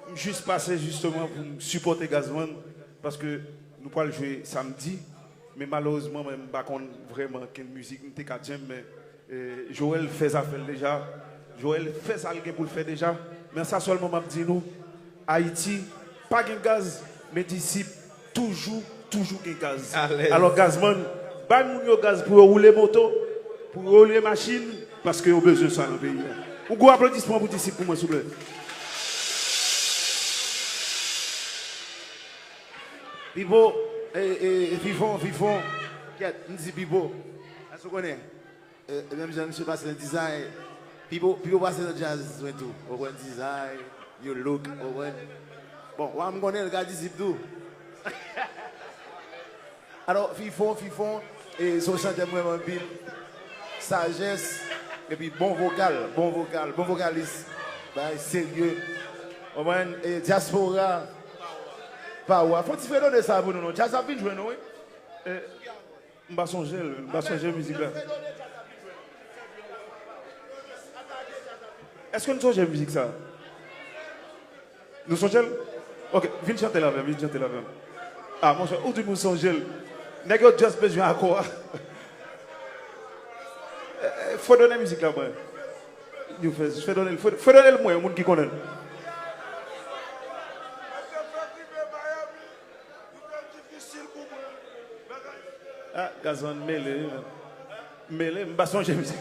M jis pase jisteman pou m sipòte Gazman, paske nou pral jwe samdi. Men malerezman, mwen, m pa konn vrèman kenn mizik m te ka djèm, men, eh, Joel fè zafè l deja. Joel fè sa l gen pou l fè deja. Men sa sèlman m ap di nou, Ayiti pa gen gaz, men Disip toujou, toujou gen gaz. Alèz. Alò, Gazman, bay moun yo gaz pou yo woule moto, pou yo woule machin, paske yo bezwen sa nan peyi a. Yon gwo aplodisman pou Disip pou mwen, souple. Pipo, e, e, e, Fifon, Fifon. Kèt, m di Pipo. Èske w konnen? E, e, menm jan misye pase nan Dizay, Pipo, Pipo pase nan djaz mwen tou. Ou konprann, Dizay, New Look, ou konprann? Bon, wa m konnen l ka Disip tou. Alò, Fifon, Fifon, e, se yon chantè m renmen anpil. Sajès, epi bon vokal, bon vokal, bon vokalis. Bagay serye. Ou konprann? E, dyaspora, Pawa. Fè yon ti fredone sa pou nou, non. Djaz ap vin jwenn nou, wi. E, M pa sonje l, m pa sonje mizik la. Èske n sonje mizik sa? Nou sonje l? Ok, vin chante l avè m, vin chante l avè m. Ah, monchè, ou di m ou sonje l. Nèg yo just bezwen akò a. Eh, eh, fredone mizik la, mwen. Yo fè, fredone l, fre-, fredone l mwen, yon moun ki konnen l. Ah, Gazman mele, wi, men. Mele, m pa sonje mizik.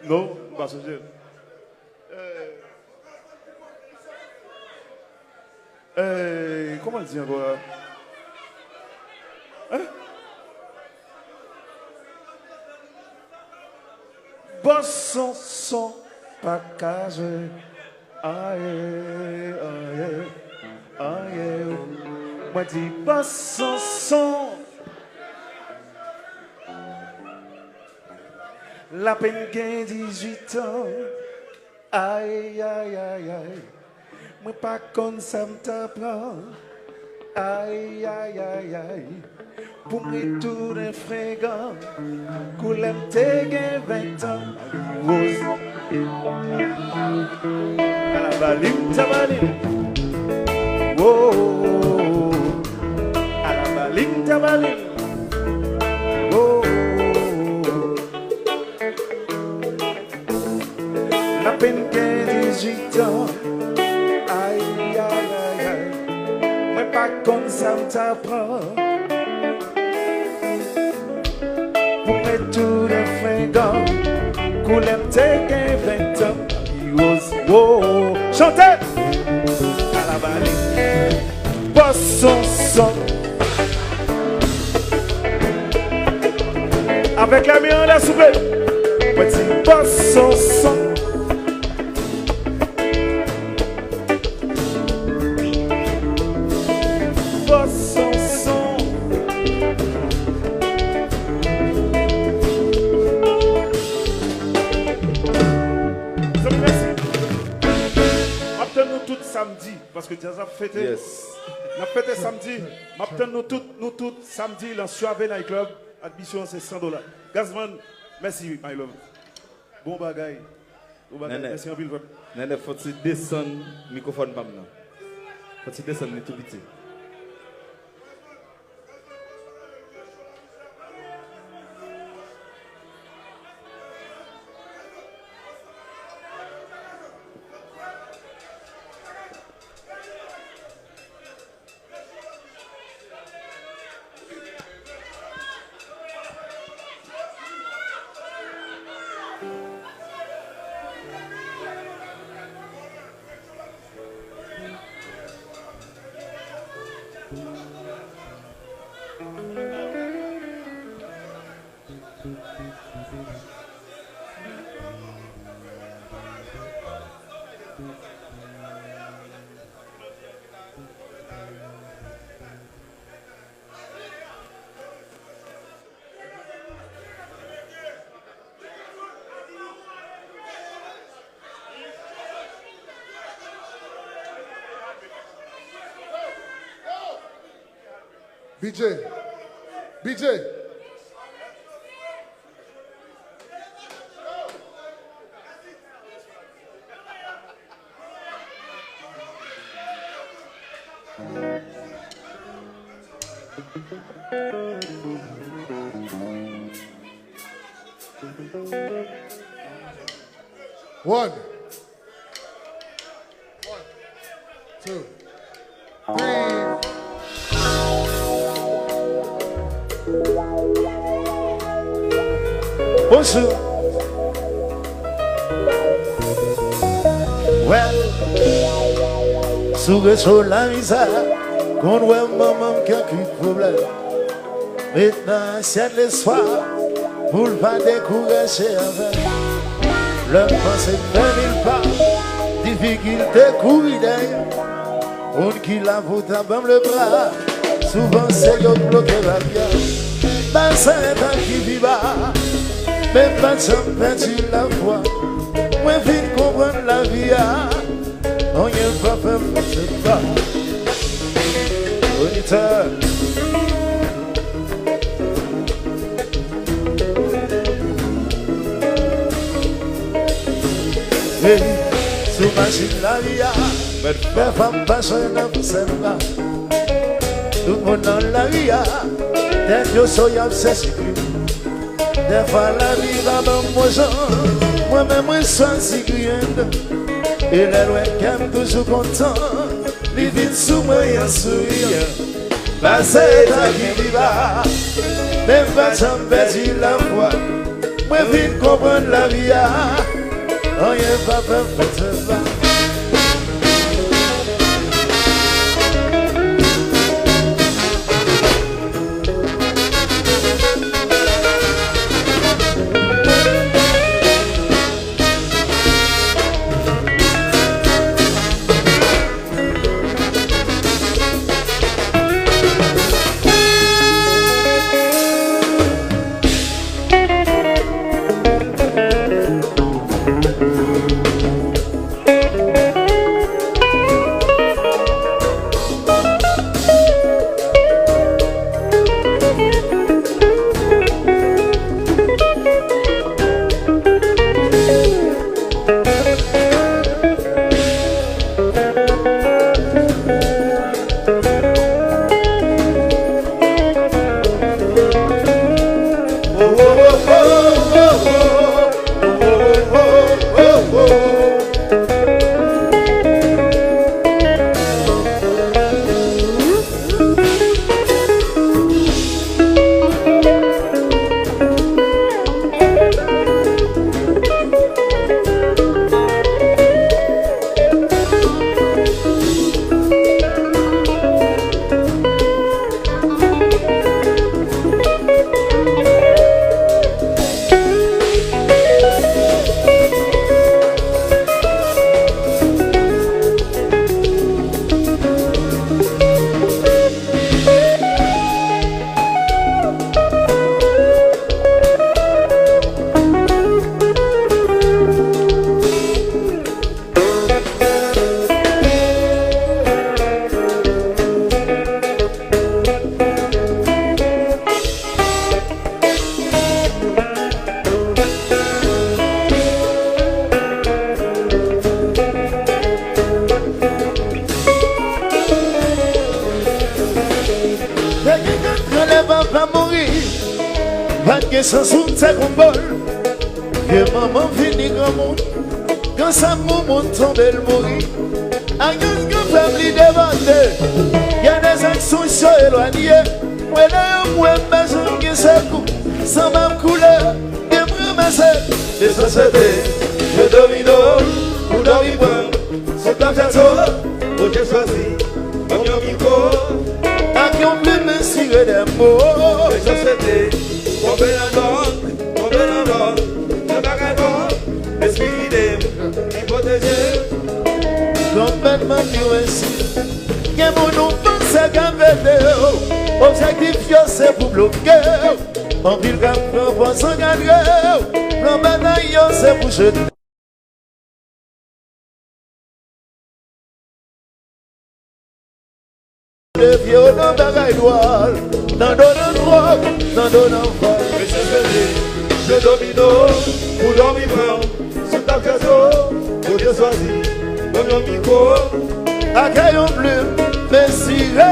Non, m pa sonje. Eh, eh, kòman l di ankò a? Hein? Bòs Sonson pa ka jwe. Aye, aye, aye. Mwen di Bòs Sonson. L apenn gen dizuit an. Ay, ay, ay, ay. Mwen pa konn sa m ta pran. Ay, ay, ay, ay. Pou m retounen frengan. Koulè m te gen ven tan. Woz. Alabalim tabalim. Wo. Alabalim tabalim. Wo. N apenn gen dizuit an. Ay, ay, ay, ay. Mwen pa konn sa m ta pran. Pou m retounen frengan. Koulè m te gen ven tan. Pi woz. Wo. Chante! Alabali. Bòs Sonson. Avèk lèmen anlè, souple. Mwen di Bòs Sonson. Bòs Sonson. Zanmi, mèsi. M ap tann nou tout samdi. Paske djaz ap fete. Yes. N ap fete samdi. M ap tann nou tout, nou tout, samdi, nan Suave Night Club. Admisyon an se san dola. Gazman, mèsi, my love. Bon bagay. Bon bagay. Nènè. Mèsi anpil, frè m. Nènè, fò ti desann mikwofòn pa m nan. Fò ti desann li tou piti. B J. B J. One. One, two, three. Bonjou. Well, sou rezo la mizè, konn wè manman m gen anpil pwoblèm. Met nan asyèt lespwa pou l pa dekouraje avè m. Lè m panse m fè mil pa, difikilte kouri dèyè m. Moun ki la pou ta ban m lebra, souvan se yo k bloke lavi a. Ba sa etan ki pi ba, men m pa t janm pèdi lafwa. Mwen vin konprann lavi a. Anyen pa fè m pase pa. Oditè. Hey, sou machin lavi a, mèt fè fanm pa jwenn nan sèl la. Tout moun nan lari a, tèt yo cho y ap chèche krim. Dèfwa lavi pa ban m bon jan, mwen menm mwen chwazi griyen. E lè l wè kè m toujou kontan, li vin sou mwen yon souri. Pase eta ki pi ba, men m pa janm pèdi lafwa. Mwen vin konprann lavi a, anyen pa fè m pèdi lafwa. Te gen granlè papa mouri, pa t gen sans pou m te konpòl. Vye manman vini granmoun, gran sa moun tonbe l mouri. Ak yon gran pèp li devòte, y a des actions so elwanye. Mwen nan yon mwen bezwen gen sekou, san m ap koule, gen m ranmase. Desansyete, je domino, ou dòmi pran. Sou tap jato, ou te chwazi, kòm yon mikwo. Ak yon plim enspire de mo. Desansyete, tonbe nan dòg, tonbe nan dòg. Nan bagay bon, espirite m, ki pwoteje. Konbètman ki resi. Gen moun ou panse k ap ede w. Objektif yo se pou bloke w. Anpil k ap pran pòz ankadre w. Plan batay yo se pou jete. Leve yo nan bagay dwòl. Nan do nan dwòg, nan do nan vòl. Mesye fèmen je domino pou dòmi pran w. Si w t ap chèche w, yo te swazi menm yon mikwo. Ak yon plim, men sire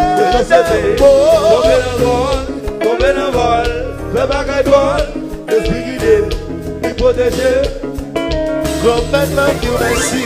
de po. Tonbe nan vòl, tonbe nan vòl, fè bagay dwòl. Lespri gide m, li pwoteje m. Granmèt la di w mèsi.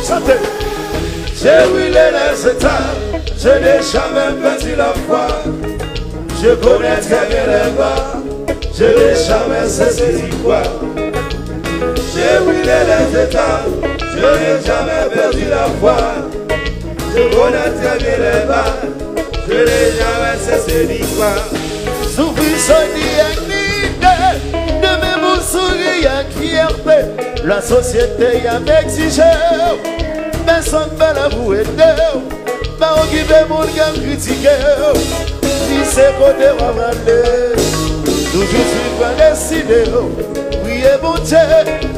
Chante. J'ai brûlé les étapes, je n'ai jamais perdu la foi. Je connais très bien les bas, je n'ai jamais cessé d'y croire. J'ai brûlé les étapes, je n'ai jamais perdu la foi. Je connais très bien les bas, je n'ai jamais cessé d'y croire. Soufri sòdi ak lide, demen pou souri ak fyète. Lasosyete y ap egzije w, pèsonn pa la pou ede w. Pa okipe moun k ap kritike w. Si se kote w ap prale, toujou swiv pa destine w. Priye Bondye,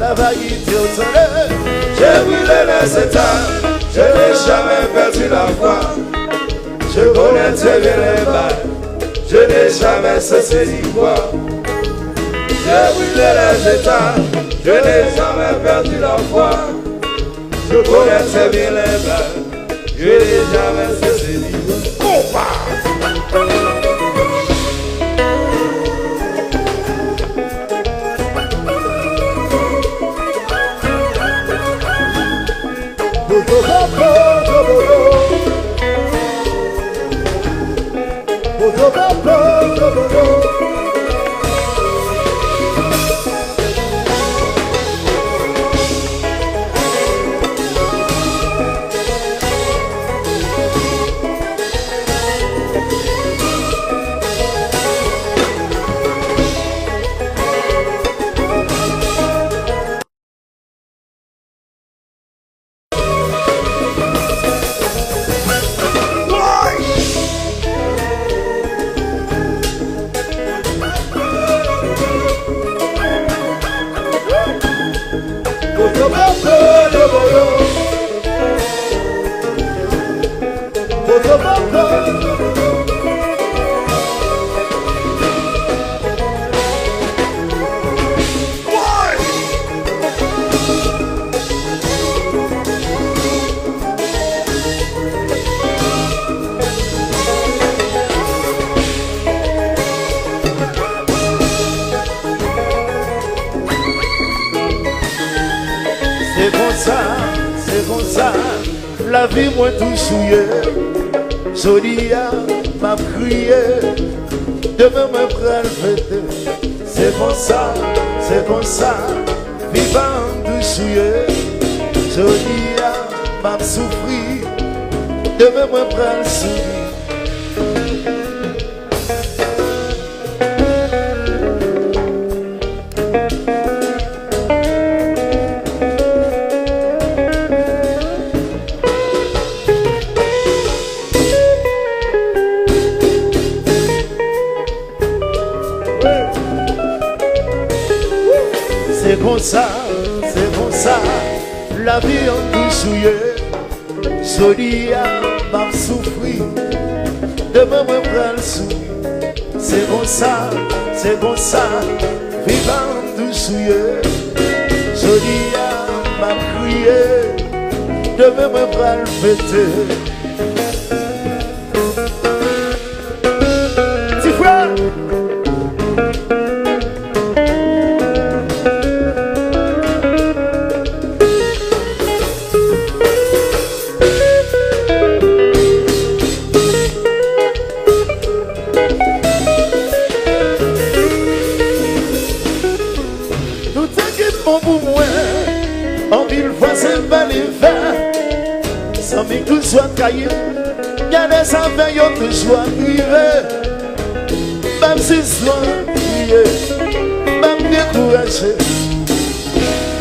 la va gide w, tande. J'ai brûlé les étapes, je n'ai jamais perdu la foi. Je connais très bien les bas, je n'ai jamais cessé d'y croire. J'ai brûlé les étapes, je n'ai jamais perdu la foi. Je connais très bien les blagues, je n'ai jamais cessé d'y croire. Se konsa, se konsa, lavi mwen toujou ye. Jodi a, m ap kriye, demen mwen pral fete. Se konsa, se konsa, vi pa m toujou ye. Jodi a, m ap soufri, demen mwen pral souri. Se konsa, se konsa, lavi an toujou ye. Jodi a, m ap soufri, demen mwen pral souri. Se konsa, se konsa, vi pa m toujou ye. Jodi a, m ap kriye, demen mwen pral fete. Ti frè! bon pou mwen. Anpil fwa se mal m fè. Zanmi k toujou ap trayi m. Gade sa fè yo toujou ap rive. M ap sispann priye. M ap dekouraje.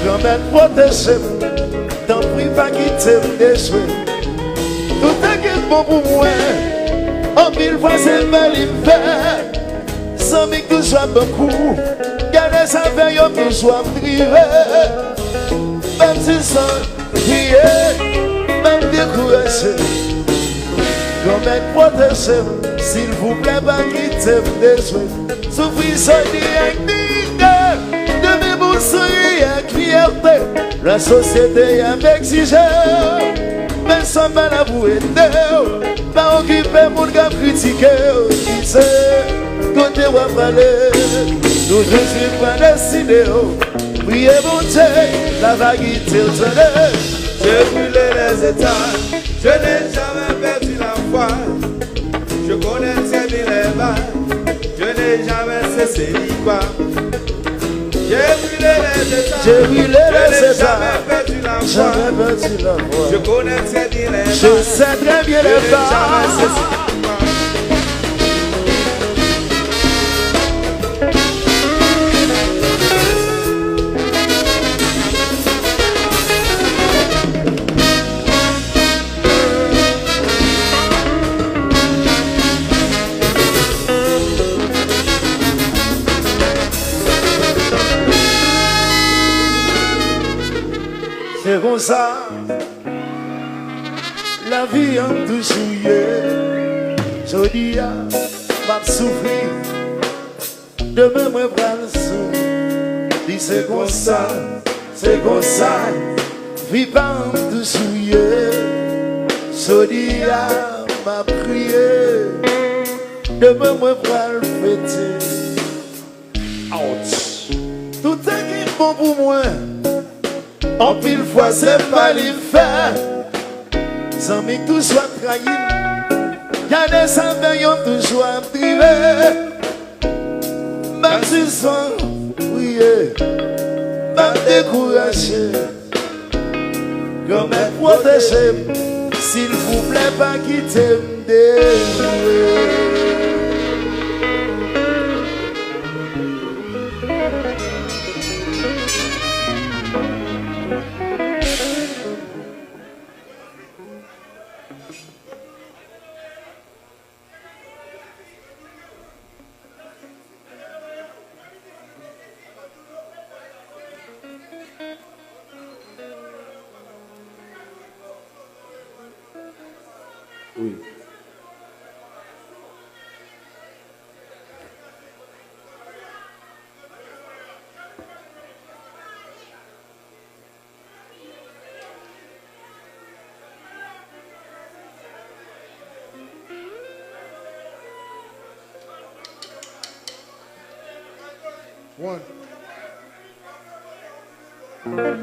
Granmèt pwoteje m. Tanpri pa kite m echwe. Tout sa ki bon pou mwen. Anpil fwa se mal m fè. Zanmi k toujou ap ban kou. Gade sa fè yo toujou ap rive. M ap sispann priye. M ap dekouraje. Granmèt pwoteje m. Silvouplè pa kite m echwe. Soufri jodi ak diyite. Demen pou souri ak fyète. Lasosyete ap egzije. Pèsonn pa la pou ede w. Pa okipe moun k ap kritike w, ki se kote w ap prale. Toujou swiv pa destine w. Priye Bondye, la va gide w, tande. J'ai brûlé les étals, je n'ai jamais perdu la foi. Je connais très bien les balles, je n'ai jamais cessé d'y croire. J'ai brûlé les étals. J'ai brûlé les étals. Je n'ai jamais perdu la foi. Jamais perdu la foi. Je connais très bien les balles. Je sais très bien les balles. Je n'ai jamais cessé d'y croire. Se konsa lavi an toujou ye. Jodi a, m ap soufri. Demen mwen pral souri. Di se konsa, se konsa vi pa m toujou ye. Jodi a, m ap kriye. Demen mwen pral fete. Ouch. Tout sa ki bon pou mwen. Anpil fwa se mal m fè. Zanmi k toujou ap trayi m. Gade sa fè yo toujou ap rive. M ap sispann priye. M ap dekouraje. Granmèt pwoteje m. Silvouplè pa kite m dechwe. Wi. One. Yeah.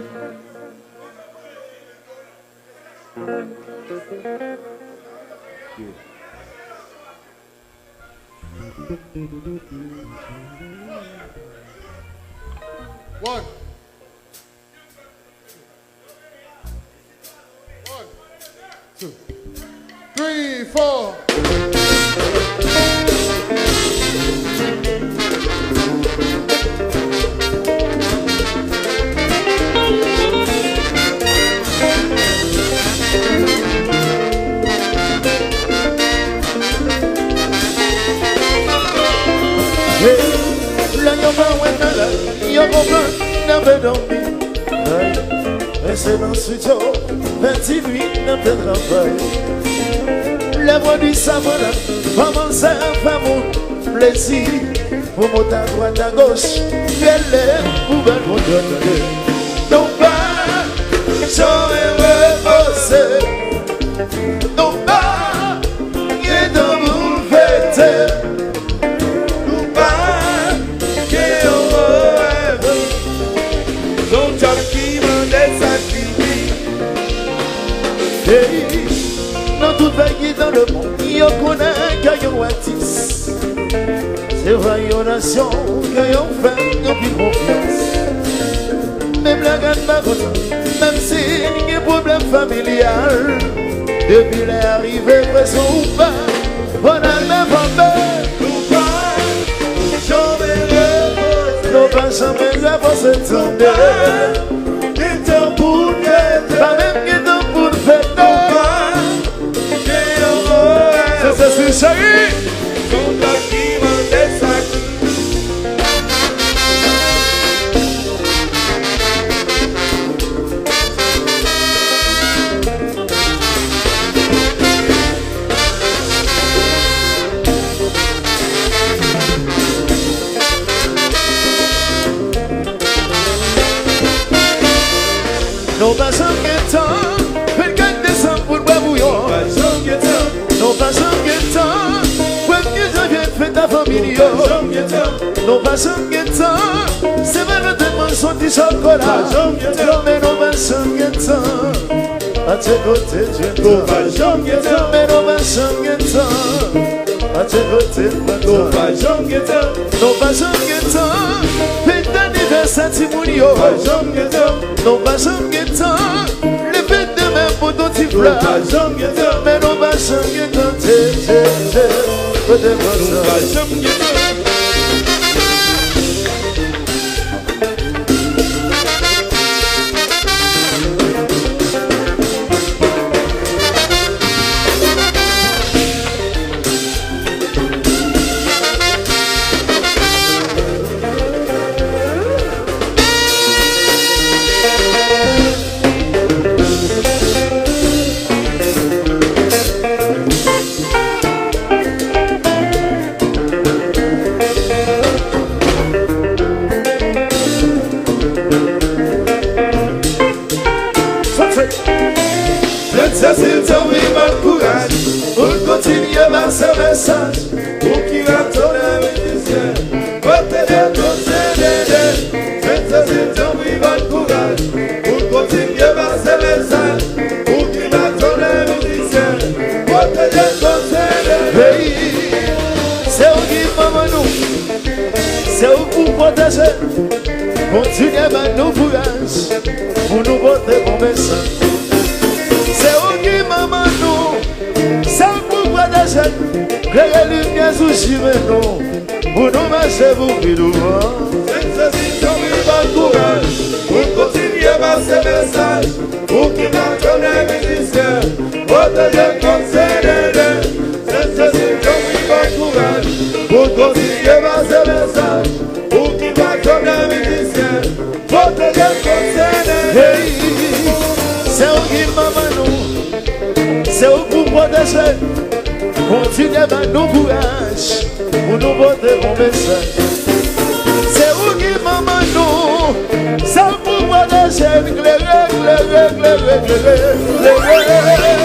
One. One, two, three, four. Hey, lè yo pa wè talè, yo konprann n ap dòmi. Hey, men se nan estidyo, fè ti nwi n ap fè travay. Lè pwodui sa pran la, kòmanse fè moun plezi. Pwomotè adwat agoch, rele pou bèl pwodui tande. Nou pa janm repoze. Nou pa gen tan pou n fete. Nou pa gen yon rèv. Se yon djòb ki mande sakrifis. Hey, nan tout peyi dan lemonn, yo konnen ke yon atis se pa yon nasyon ke yo fè anpil konfyans. Menm si n gen pwoblèm familyal, depi lè a rive, frè, se ou pa, bon, al leve anpè. Nou pa janm repoze. Nou pa janm repoze, tande. Gen tan pou n fete. Pa menm gen tan pou n fete. Nou pa gen yon orè. Se, se, se, cheri. Son dòk ki mande sa ki Nou pa janm gen tan, vennkat desanm pou n bwè bouyon. Pa janm gen tan. Nou pa janm gen tan, premye janvye n fete a fanmi n yo. Pa janm gen tan. Nou pa janm gen tan, Sen Valanten manje yon ti chokola. Pa janm gen tan. Non, men nou pa janm gen tan. Atche kote Dye. Nou pa janm gen tan. Men nou pa janm gen tan. Atche kote pran tan. Nou pa janm gen tan. Nou pa janm gen tan. Fete anivèsè timoun yo. Pa janm gen tan. Nou pa janm gen tan. Leve demen pou ton ti flè. Nou pa janm gen tan. Men nou pa janm gen tan. Tche, tche, tche. Kote pran tan. Nou pa janm gen tan. Frè Sesil, tanpri, ban n kouraj pou n kontinye pase mesaj. Ou ki ratonè mizisyen, pwoteje konse dede. Frè Sesil, tanpri, ban n kouraj pou n kontinye pase mesaj. Ou ki ratonè mizisyen, pwoteje konse dede. Hey, se ou ki manman nou. Se ou pou pwoteje. Kontinye ban nou kouraj pou nou pote bon mesaj. Se ou ki manman nou. Se ou pou pwoteje. Klere limyè sou chimen nou pou nou mache pou pi douvan. Sen Sesil, tanpri, ban n kouraj pou n kontinye pase mesaj. Ou ki ratonè mizisyen, pwoteje konse dede. Sen Sesil, tanpri, ban n kouraj pou n kontinye pase mesaj. Ou ki ratonè mizisyen, pwoteje konse dede. Hey, se ou ki manman nou. Se ou pou pwoteje. Kontinye ban nou kouraj pou nou pote bon mesaj. Se ou ki manman nou. Se ou pou pwoteje n, klere, klere, klere, klere, klere.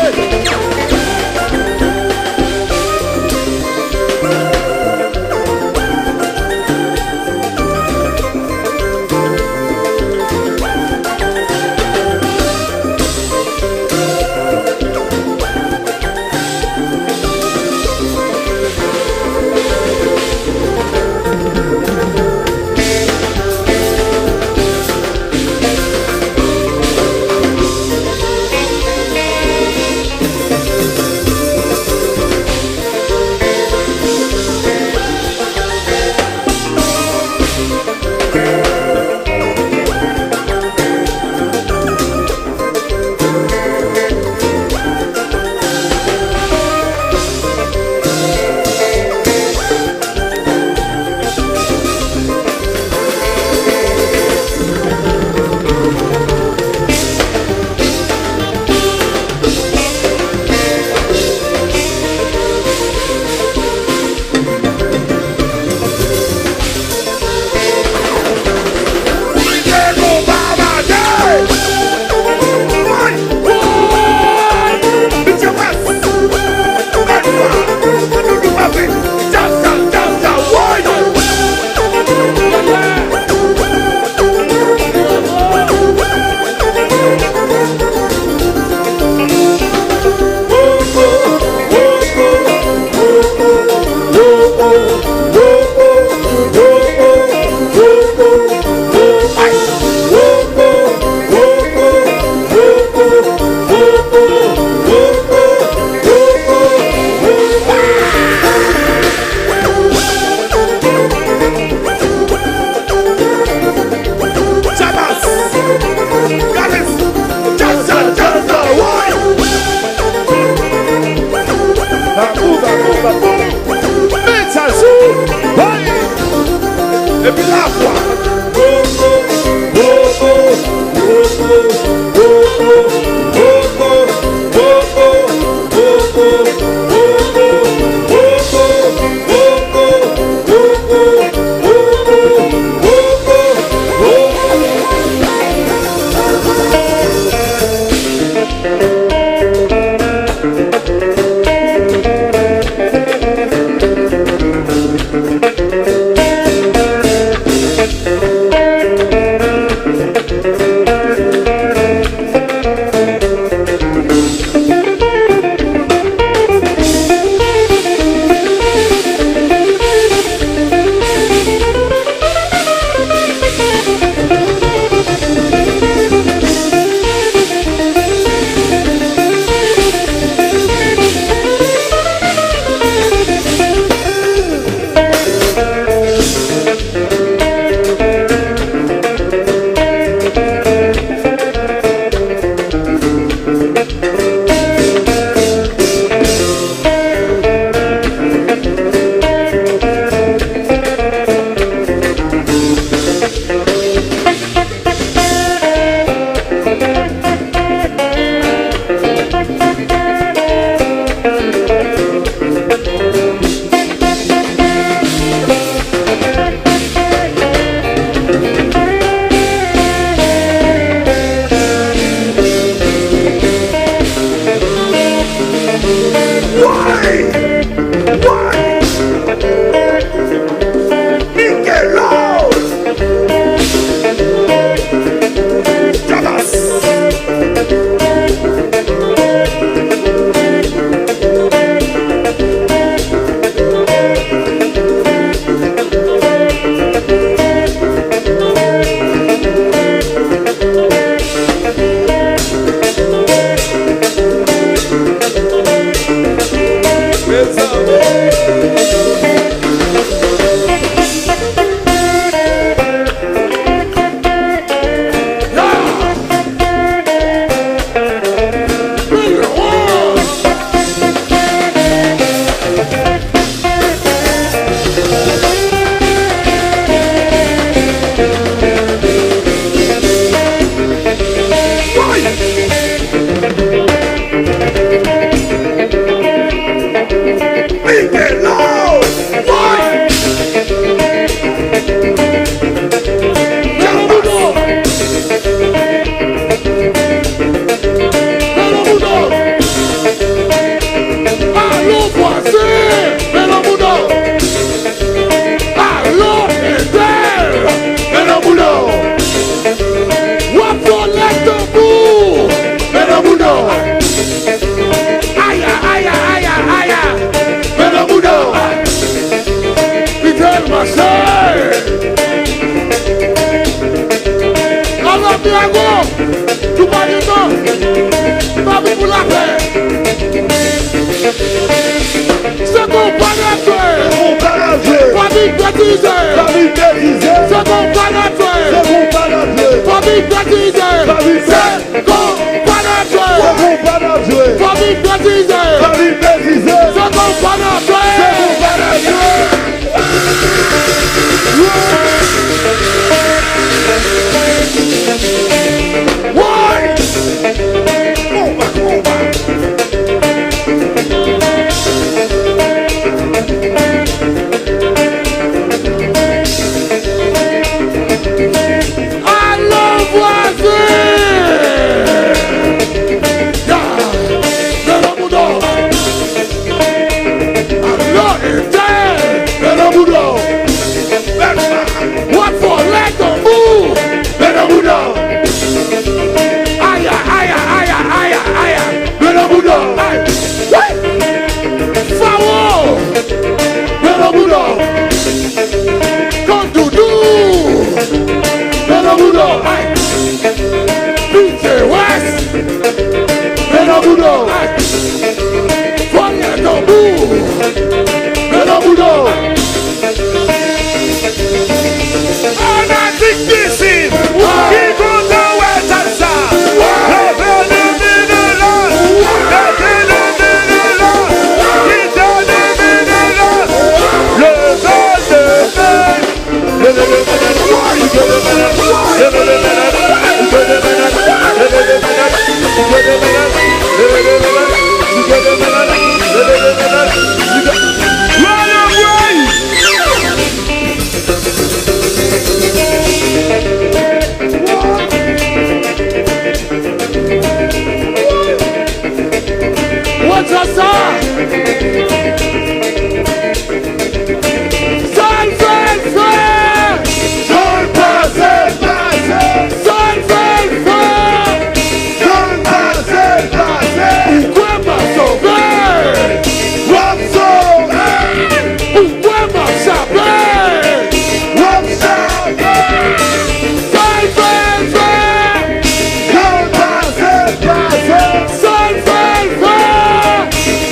Dragon, nou pa gen tan. N ap vin pou lapè. Se konpa n ap jwe. Se konpa n ap jwe. Fanmi Betize. Fanmi Betize. Se konpa n ap jwe. Se konpa n ap jwe. Fanmi Betize. Fanmi Betize. Se konpa n ap jwe. Se konpa n ap jwe. Fanmi Betize. Fanmi Betize. Se konpa n ap jwe. Se konpa n ap jwe. Woy! Konba, konba! Alo vwazen! Ya! Mete nan bouda w! Alo, etèn! Mete nan bouda w! W ap vòlè tanbou! Mete nan bouda w! Aya, aya, aya, aya, aya! Mete nan bouda w! Ay! Wi! Fawo! Mete nan bouda w! Kandoudou! Mete nan bouda w! Ay! Pite wès! Mete nan bouda w! Ay! Vòlè tanbou! Mete nan bouda w! Fanatik isit ki kontan wè salsa, leve nou vini la, leve nou vini la, kite nou vini la, leve, leve. What's up, sir? Sa l fè, l fè! Sa l pase, l pase! Sa l fè, l fè! Sa l pase, l pase! Ou kwè m ap sove? W ap sove! Ou kwè m ap chape? W ap chape! Sa l fè, l fè! Sa l pase, l pase! Sa l fè, l fè!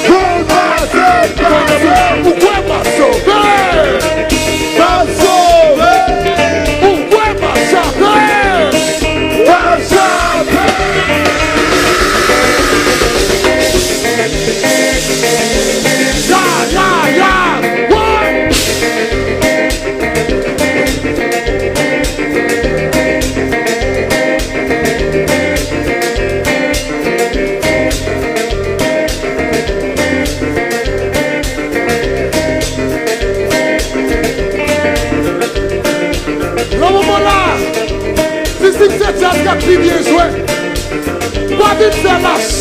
Sa l pase, l pase! Ou kwè m ap sove? M ap sove! Ou kwè m ap chape? M ap chape! Ya, ya, ya! Woy! Nan moman la, misye se djaz k ap pi byen jwe. Pa vin fè lach.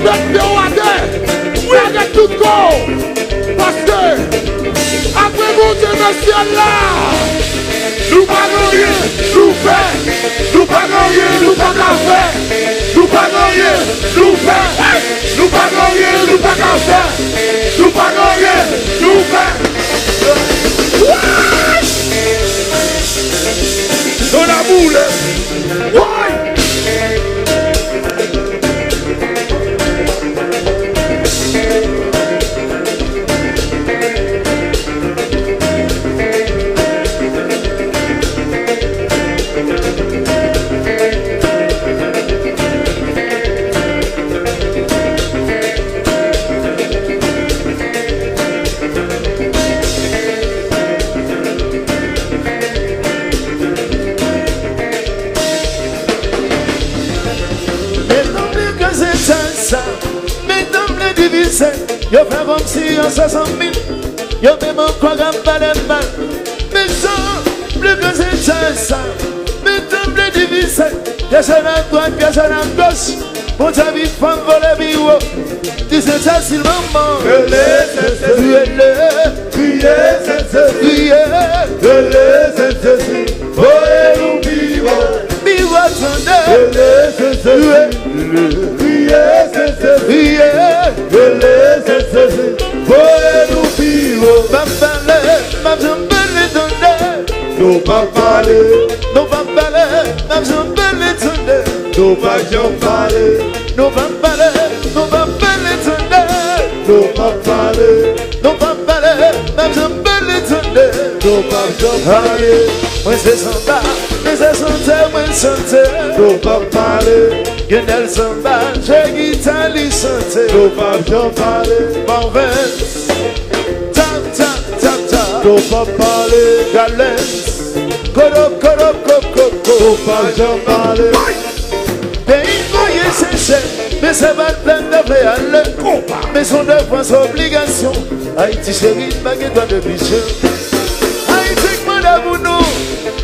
Met pye w atè. Lage tout kò w. Paske apre Bondye nan syèl la, nou pa gen anyen nou fè. Nou pa gen anyen nou pa ka fè. Nou pa gen anyen nou fè. Nou pa gen anyen nou pa ka fè. Nou pa gen anyen nou fè. Woy! Dona boule. Woy! Mesdames, que c'est ça, ça. Mesdames, les divisés, yo fè kòmsi yo se zanmi. Yo menm ankò k ap pale mal. Mesdames, que c'est ça, ça. Mesdames, les divisés, pyès a dwat, pyès a goch. Bondye vin fè m vole pi wo. Di Sentèsi manman. Rele Sentèsi. Rele. Kriye Sentèsi. Kriye. Rele Sentèsi. Voye nou pi wo. Pi wo tande. Rele Sentèsi. Kriye Sentèsi. Kriye. Rele Sentèsi. Voye nou pi wo. M ap pale, m ap janm pale tande. Nou p ap pale, nou p ap pale, n ap janm pale tande. Nou p ap janm pale, nou p ap pale, nou p ap pale tande. Nou p ap pale, nou p ap pale, n ap janm pale tande. Nou p ap janm pale. Mwen se sanba, mwen se chante, mwen chante. Nou p ap pale. Genèl sanba, jwe gita li chante. Nou p ap janm pale. Marvens, tap, tap, tap, tap. Nou p ap pale. Galens, kodo, kodo, ko, ko, ko. Nou p ap janm pale. Peyi voye chèche, men se pa t plèn de vle ale. Men se yon devwa, se obligasyon. Ayiti cheri, n pa gen dwa neglije. Ayiti k mande pou nou,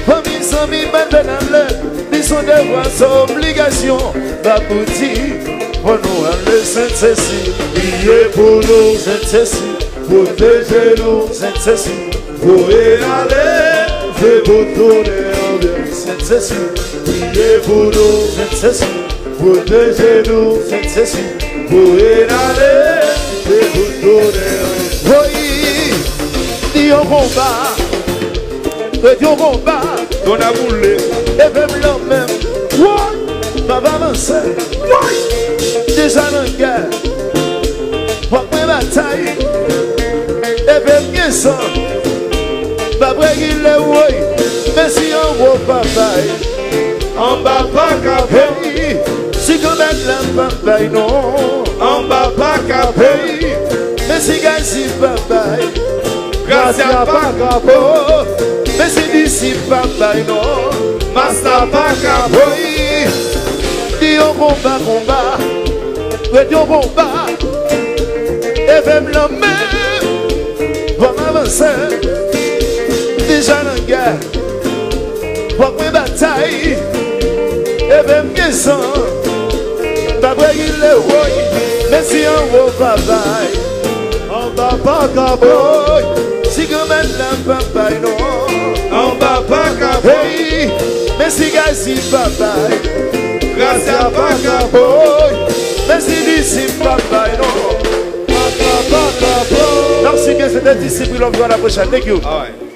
fanmi, zanmi, pa t plèn ale. Li se yon devwa, se obligasyon. Babouti, fò nou ale. Sent Sesi, priye pou nou. Sent Sesi, pwoteje nou. Sent Sesi, voye ale, fè bon tounen anbyans. Sent Sesi, priye pou nou. Sent Sesi, pwoteje nou. Sent Sesi, voye ale, fè bon tounen anbyans. Voye, di yon konba. Ret yon konba. Donn a boule. Leve m lanmen m. Woy! M ap avanse. Woy! Deja nan gè. Fòk mwen batay. Leve m gen san. M ap regile, woy. Men si anwo pa bay. Anba pa ka bay. Hey, si granmèt la pa bay non. Anba pa ka bay. Men si Gazi pa bay. Grasya pa ka bay. Oh, men si D C pa bay non. Masta pa ka bay. Di yon konba, konba. Ret yon konba. Leve m lanmen. Fò m avanse. Deja nan gè. Fòk mwen batay. Leve m gen san. M ap regile, woy. Men si anwo pa bay. Anba pa ka bay. Woy. Si granmèt la pa bay non. Anba pa ka bay. Hey. Men si Gazi pa bay. Grasya pa ka bay. Woy. Men si D C pa bay non. Anba pa ka bay. Merci bien, c'était D C pour l'envoi à la prochaine. Thank you. All right.